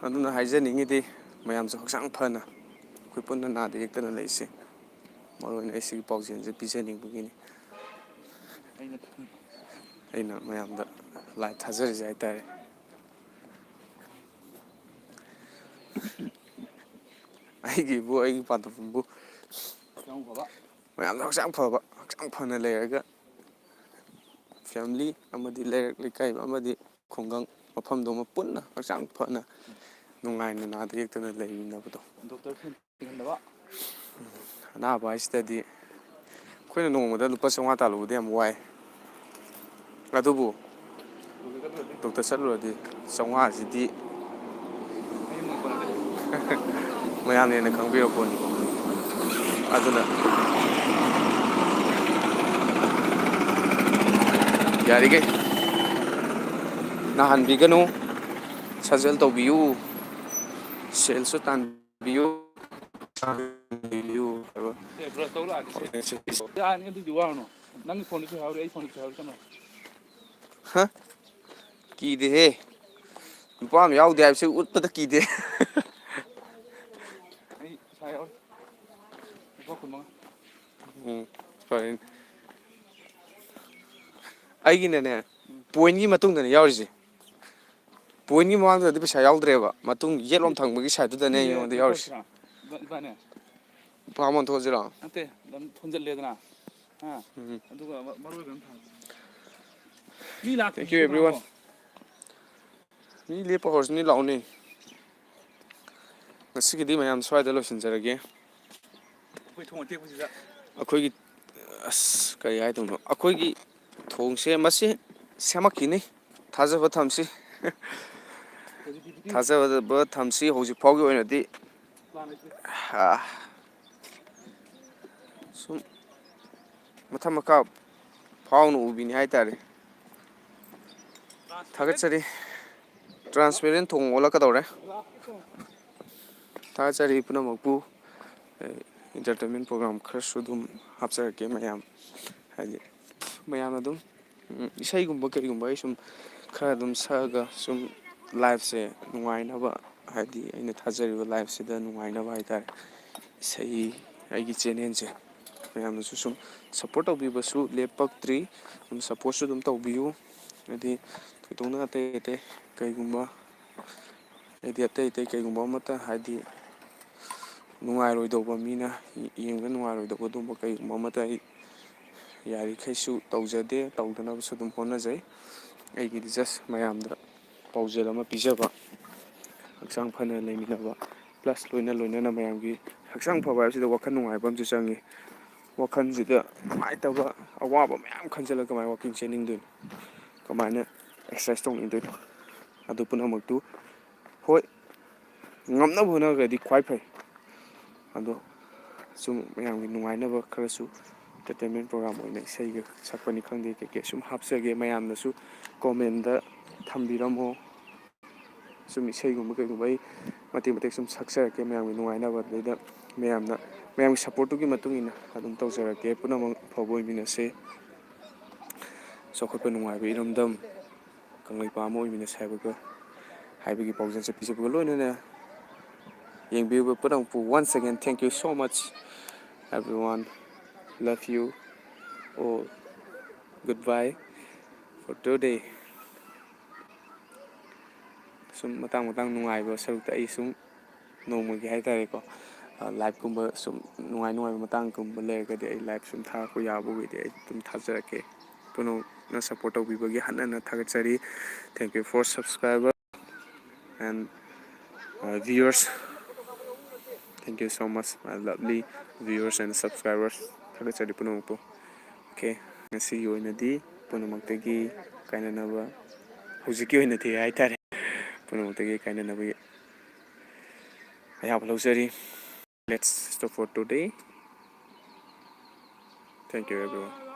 ꯑꯗꯨꯅ ꯍꯥꯏꯖꯅꯤꯡꯉꯤꯗꯤ ꯃꯌꯥꯝꯁꯨ ꯍꯛꯆꯥꯡ ꯐꯅ ꯑꯩꯈꯣꯏ ꯄꯨꯟꯅ ꯅꯥꯗ ꯌꯦꯛꯇꯅ ꯂꯩꯁꯤ꯫ ꯃꯔꯨ ꯑꯣꯏꯅ ꯑꯩ ꯁꯤꯒꯤ ꯄꯥꯎꯖꯦꯜꯁꯦ ꯄꯤꯖꯅꯤꯡꯕꯒꯤꯅꯤ꯫ ꯑꯩꯅ ꯑꯩꯅ ꯃꯌꯥꯝꯗ ꯂꯥꯏꯚ ꯊꯥꯖꯔꯤꯁꯦ ꯍꯥꯏꯇꯥꯔꯦ꯫ ꯑꯩꯒꯤꯕꯨ, ꯑꯩꯒꯤ ꯄꯥꯟꯊꯣꯛꯐꯝꯕꯨ ꯍꯛꯆꯥꯡ ꯐꯕ꯫ ꯃꯌꯥꯝꯗ ꯍꯛꯆꯥꯡ ꯐꯕ, ꯍꯛꯆꯥꯡ ꯐꯅ ꯂꯩꯔꯒ family ꯑꯃꯗꯤ ꯂꯩꯔꯛ ꯂꯩꯀꯥꯏ ꯑꯃꯗꯤ ꯈꯨꯡꯒꯪ ꯃꯐꯝꯗꯨꯃ ꯄꯨꯟꯅ ꯍꯛꯆꯥꯡ ꯐꯅ ꯅꯨꯡꯉꯥꯏꯅ ꯅꯥꯗ ꯌꯦꯛꯇꯅ ꯂꯩꯃꯤꯟꯅꯕꯗꯣ꯫ ꯗꯣꯛꯇꯔ ꯊꯦꯡꯍꯟꯗꯕ꯫ ꯑꯅꯥꯕ ꯍꯥꯏꯁꯤꯗꯗꯤ ꯑꯩꯈꯣꯏꯅ ꯅꯣꯡꯃꯗ ꯂꯨꯄꯥ ꯆꯥꯝꯃꯉꯥ ꯇꯥꯜꯂꯨꯕꯗꯤ ꯌꯥꯝ ꯋꯥꯏ꯫ ꯑꯗꯨꯕꯨ ꯗꯣꯛꯇꯔ ꯆꯠꯂꯨꯔꯗꯤ ꯆꯥꯝꯃꯉꯥꯁꯤꯗꯤ ꯃꯌꯥꯝꯅ ꯍꯦꯟꯅ ꯈꯪꯕꯤꯔꯛꯄꯅꯤꯀꯣ꯫ ꯑꯗꯨꯅ ꯌꯥꯔꯤꯈꯩ ꯅꯥꯍꯟꯕꯤꯒꯅꯨ, ꯁꯥꯖꯦꯜ ꯇꯧꯕꯤꯌꯨ, ꯁꯦꯜꯁꯨ ꯇꯥꯟꯕꯤꯌꯨ, ꯇꯥꯟꯕꯤꯌꯨ ꯍꯥꯏꯕ꯫ ꯑꯦ, brush ꯇꯧ ꯂꯥꯛꯑꯒꯦ ꯁꯦ꯫ ꯌꯥꯔꯅꯤ, ꯑꯗꯨꯗꯤ ꯋꯥꯔꯨꯅꯨ꯫ ꯅꯪꯒꯤ ꯐꯣꯟꯗꯨꯁꯨ ꯍꯥꯏꯍꯧꯔꯤ, ꯑꯩ ꯐꯣꯟꯗꯨꯁꯨ ꯍꯥꯏꯍꯧꯔꯤ, ꯆꯠꯂꯣ꯫ ꯍ? ꯀꯤꯗꯦꯍꯦ꯫ ꯅꯨꯄꯥ ꯑꯃ ꯌꯥꯎꯗꯦ ꯍꯥꯏꯕꯁꯤ ꯎꯠꯄꯗ ꯀꯤꯗꯦ꯫ ꯑꯩ ꯄꯩꯁꯥ ꯌꯥꯎꯔꯤ꯫ ꯂꯨꯄꯥ ꯀꯨꯟ ꯃꯉꯥ꯫ ꯎꯝ, ꯐꯔꯦꯅꯦ꯫ ꯑꯩꯒꯤꯅꯅꯦ, ꯎꯝ꯫ Pointꯀꯤ ꯃꯇꯨꯡꯗꯅꯦ ꯌꯥꯎꯔꯤꯁꯦ꯫ Pointꯀꯤ ꯃꯃꯥꯡꯗꯗꯤ ꯄꯩꯁꯥ ꯌꯥꯎꯗ꯭ꯔꯦꯕ꯫ ꯃꯇꯨꯡ ꯌꯦꯠꯂꯣꯝ ꯊꯪꯕꯒꯤ sideꯇꯨꯗꯅꯦ ꯑꯩꯉꯣꯟꯗ ꯌꯥꯎꯔꯤꯁꯦ꯫ ꯏꯕꯥꯅꯤ꯫ ꯐꯥꯔꯝ ꯑꯣꯟꯊꯣꯛꯑꯁꯤꯔꯣ? ꯅꯠꯇꯦ, ꯑꯗꯨꯝ ꯊꯣꯟꯖꯜꯂꯦꯗꯅ꯫ ꯍꯥ? ꯎꯝ꯫ ꯑꯗꯨꯒ ꯃ-, ꯃꯔꯣꯏ ꯈꯔ ꯊꯥꯡ-, ꯃꯤ ꯂꯥꯛꯇ꯭ꯔꯤ Thank you, everyone. ꯅꯠꯇ꯭ꯔꯣ? ꯃꯤ ꯂꯦꯞꯄ ꯍꯧꯔꯁꯤꯅꯤ, ꯂꯥꯛꯑꯣꯅꯦ꯫ ꯉꯁꯤꯒꯤꯗꯤ ꯃꯌꯥꯝ ꯁ꯭ꯋꯥꯏꯗ ꯂꯣꯏꯁꯤꯟꯖꯔꯒꯦ꯫ ꯑꯩꯈꯣꯏ ꯊꯣꯡ ꯑꯇꯦꯛꯄꯁꯤꯗ꯫ ꯑꯩꯈꯣꯏꯒꯤ, ꯑꯁ, ꯀꯔꯤ ꯍꯥꯏꯗꯣꯏꯅꯣ? ꯑꯩꯈꯣꯏꯒꯤ ꯊꯣꯡꯁꯦ ꯃꯁꯤ ꯁꯦꯝꯃꯛꯈꯤꯅꯤ꯫ ꯊꯥꯖꯕ ꯊꯝꯁꯤ꯫ Positivity꯫ ꯊꯥꯖꯕ ꯊꯝꯁꯤ꯫ ꯍꯧꯖꯤꯛ ꯐꯥꯎꯒꯤ ꯑꯣꯏꯅꯗꯤ, plan ꯂꯩꯇꯦ꯫ ꯑꯥ, ꯁꯨꯝ ꯃꯊꯛ ꯃꯈꯥ ꯐꯥꯎꯅ ꯎꯕꯤꯅꯤ ꯍꯥꯏꯇꯥꯔꯦ꯫ Transparent꯫ ꯊꯥꯒꯠꯆꯔꯤ꯫ Transparent ꯊꯣꯡ ꯑꯣꯜꯂꯛꯀꯗꯧꯔꯦ꯫ ꯊꯥꯒꯠꯆꯔꯤ ꯄꯨꯝꯅꯃꯛꯄꯨ꯫ ꯑꯦ, entertainment program ꯈꯔꯁꯨ ꯑꯗꯨꯝ ꯍꯥꯞꯆꯔꯛꯀꯦ ꯃꯌꯥꯝ, ꯍꯥꯏꯗꯤ ꯃꯌꯥꯝꯅ ꯑꯗꯨꯝ, ꯎꯝ, ꯏꯁꯩꯒꯨꯝꯕ ꯀꯩꯒꯨꯝꯕ ꯑꯩ ꯁꯨꯝ ꯈꯔ ꯑꯗꯨꯝ ꯁꯛꯑꯒ ꯁꯨꯝ liveꯁꯦ ꯅꯨꯡꯉꯥꯏꯅꯕ, ꯍꯥꯏꯗꯤ ꯑꯩꯅ ꯊꯥꯖꯔꯤꯕ liveꯁꯤꯗ ꯅꯨꯡꯉꯥꯏꯅꯕ ꯍꯥꯏꯇꯥꯔꯦ꯫ ꯏꯁꯩ, ꯑꯩꯒꯤ channelꯁꯦ ꯃꯌꯥꯝꯅꯁꯨ ꯁꯨꯝ support ꯇꯧꯕꯤꯕꯁꯨ ꯂꯦꯞꯄꯛꯇ꯭ꯔꯤ꯫ ꯑꯗꯨꯝ supportꯁꯨ ꯑꯗꯨꯝ ꯇꯧꯕꯤꯌꯨ꯫ ꯍꯥꯏꯗꯤ ꯊꯣꯏꯗꯣꯛꯅ ꯑꯇꯩ ꯑꯇꯩ ꯀꯩꯒꯨꯝꯕ, ꯍꯥꯏꯗꯤ ꯑꯇꯩ ꯑꯇꯩ ꯀꯩꯒꯨꯝꯕ ꯑꯃꯠꯇ, ꯍꯥꯏꯗꯤ ꯅꯨꯡꯉꯥꯏꯔꯣꯏꯗꯧꯕ, ꯃꯤꯅ ꯌꯦꯡꯕꯗ ꯅꯨꯡꯉꯥꯏꯔꯣꯏꯗꯧꯕ ꯑꯗꯨꯒꯨꯝꯕ ꯀꯩꯒꯨꯝꯕ ꯑꯃꯠꯇ ꯑꯩ ꯌꯥꯔꯤꯈꯩꯁꯨ ꯇꯧꯖꯗꯦ, ꯇꯧꯗꯅꯕꯁꯨ ꯑꯗꯨꯝ ꯍꯣꯠꯅꯖꯩ꯫ ꯑꯩꯒꯤꯗꯤ just ꯃꯌꯥꯝꯗ ꯄꯥꯎꯖꯦꯜ ꯑꯃ ꯄꯤꯖꯕ, ꯍꯛꯆꯥꯡ ꯐꯅ ꯂꯩꯃꯤꯟꯅꯕ, plus ꯂꯣꯏꯅ ꯂꯣꯏꯅꯅ ꯃꯌꯥꯝꯒꯤ ꯍꯛꯆꯥꯡ ꯐꯕ ꯍꯥꯏꯕꯁꯤꯗ ꯋꯥꯈꯜ ꯅꯨꯡꯉꯥꯏꯕ ꯑꯃꯁꯨ ꯆꯪꯉꯤ꯫ ꯋꯥꯈꯜꯁꯤꯗ ꯅꯨꯡꯉꯥꯏꯇꯕ, ꯑꯋꯥꯕ ꯃꯌꯥꯝ ꯈꯟꯖꯤꯜꯂꯒ ꯀꯃꯥꯏꯅ walking ꯆꯦꯟꯅꯤꯡꯗꯣꯏꯅꯣ? ꯀꯃꯥꯏꯅ exercise ꯇꯧꯅꯤꯡꯗꯣꯏꯅꯣ? ꯑꯗꯨ ꯄꯨꯝꯅꯃꯛꯇꯨ, ꯍꯣꯏ, ꯉꯝꯅꯕ ꯍꯣꯠꯅꯔꯒꯗꯤ ꯈ꯭ꯋꯥꯏ ꯐꯩ꯫ ꯑꯗꯣ ꯁꯨꯝ ꯃꯌꯥꯝꯒꯤ ꯅꯨꯡꯉꯥꯏꯅꯕ ꯈꯔꯁꯨ entertainment program ꯑꯣꯏꯅ ꯏꯁꯩꯒ ꯁꯛꯄꯅꯤ ꯈꯪꯗꯦ, ꯀꯩꯀꯩ ꯁꯨꯝ ꯍꯥꯞꯆꯒꯦ꯫ ꯃꯌꯥꯝꯅꯁꯨ comment ꯊꯝꯕꯤꯔꯝꯃꯣ꯫ ꯁꯨꯝ ꯏꯁꯩꯒꯨꯝꯕ ꯀꯩꯒꯨꯝꯕ ꯑꯩ ꯃꯇꯦꯛ ꯃꯇꯦꯛ ꯁꯨꯝ ꯁꯛꯆꯔꯛꯀꯦ ꯃꯌꯥꯝꯒꯤ ꯅꯨꯡꯉꯥꯏꯅꯕ꯫ ꯑꯗꯩꯗ ꯃꯌꯥꯝꯅ, ꯃꯌꯥꯝꯒꯤ supportꯇꯨꯒꯤ ꯃꯇꯨꯡ ꯏꯟꯅ ꯑꯗꯨꯝ ꯇꯧꯖꯔꯛꯀꯦ꯫ ꯄꯨꯝꯅꯃꯛ ꯑꯐꯕ ꯑꯣꯏꯃꯤꯟꯅꯁꯦ꯫ ꯆꯥꯎꯈꯠꯄ ꯅꯨꯡꯉꯥꯏꯕ ꯏꯔꯝꯗꯝ ꯀꯪꯂꯩꯄꯥꯛ ꯑꯃ ꯑꯣꯏꯃꯤꯟꯅꯁꯦ ꯍꯥꯏꯕꯒ, ꯍꯥꯏꯕꯒꯤ ꯄꯥꯎꯖꯦꯜꯁꯦ ꯄꯤꯖꯕꯒ ꯂꯣꯏꯅꯅ ꯌꯦꯡꯕꯤꯔꯤꯕ ꯄꯨꯝꯅꯃꯛꯄꯨ once again thank you so much everyone, love you all, goodbye for today꯫ ꯁꯨꯝ ꯃꯇꯥꯡ ꯃꯇꯥꯡ ꯅꯨꯡꯉꯥꯏꯕ ꯁꯔꯨꯛꯇ ꯑꯩ ꯁꯨꯝ ꯅꯣꯡꯃꯒꯤ ꯍꯥꯏꯇꯥꯔꯦꯀꯣ, liveꯀꯨꯝꯕ ꯁꯨꯝ ꯅꯨꯡꯉꯥꯏ ꯅꯨꯡꯉꯥꯏꯕ ꯃꯇꯥꯡꯒꯨꯝꯕ ꯂꯩꯔꯒꯗꯤ ꯑꯩ live ꯁꯨꯝ ꯊꯥꯔꯛꯄ ꯌꯥꯕ ꯑꯣꯏꯔꯗꯤ ꯑꯩ ꯑꯗꯨꯝ ꯊꯥꯖꯔꯛꯀꯦ꯫ ꯄꯨꯝꯅꯃꯛꯅ support ꯇꯧꯕꯤꯕꯒꯤ ꯍꯟꯅ ꯍꯟꯅ ꯊꯥꯒꯠꯆꯔꯤ꯫ Thank you for subscriber and viewers, thank you so much my lovely viewers and subscribers꯫ ꯊꯥꯒꯠꯆꯔꯤ ꯄꯨꯝꯅꯃꯛꯄꯨ꯫ Okay, ꯉꯁꯤꯒꯤ ꯑꯣꯏꯅꯗꯤ ꯄꯨꯝꯅꯃꯛꯇꯒꯤ ꯀꯥꯏꯅꯅꯕ, ꯍꯧꯖꯤꯛꯀꯤ ꯑꯣꯏꯅꯗꯤ ꯍꯥꯏꯇꯥꯔꯦ, ꯄꯨꯝꯅꯃꯛꯇꯒꯤ ꯀꯥꯏꯅꯅꯕꯒꯤ ꯑꯌꯥꯕ ꯂꯧꯖꯔꯤ꯫ Let's stop for today. Thank you everyone.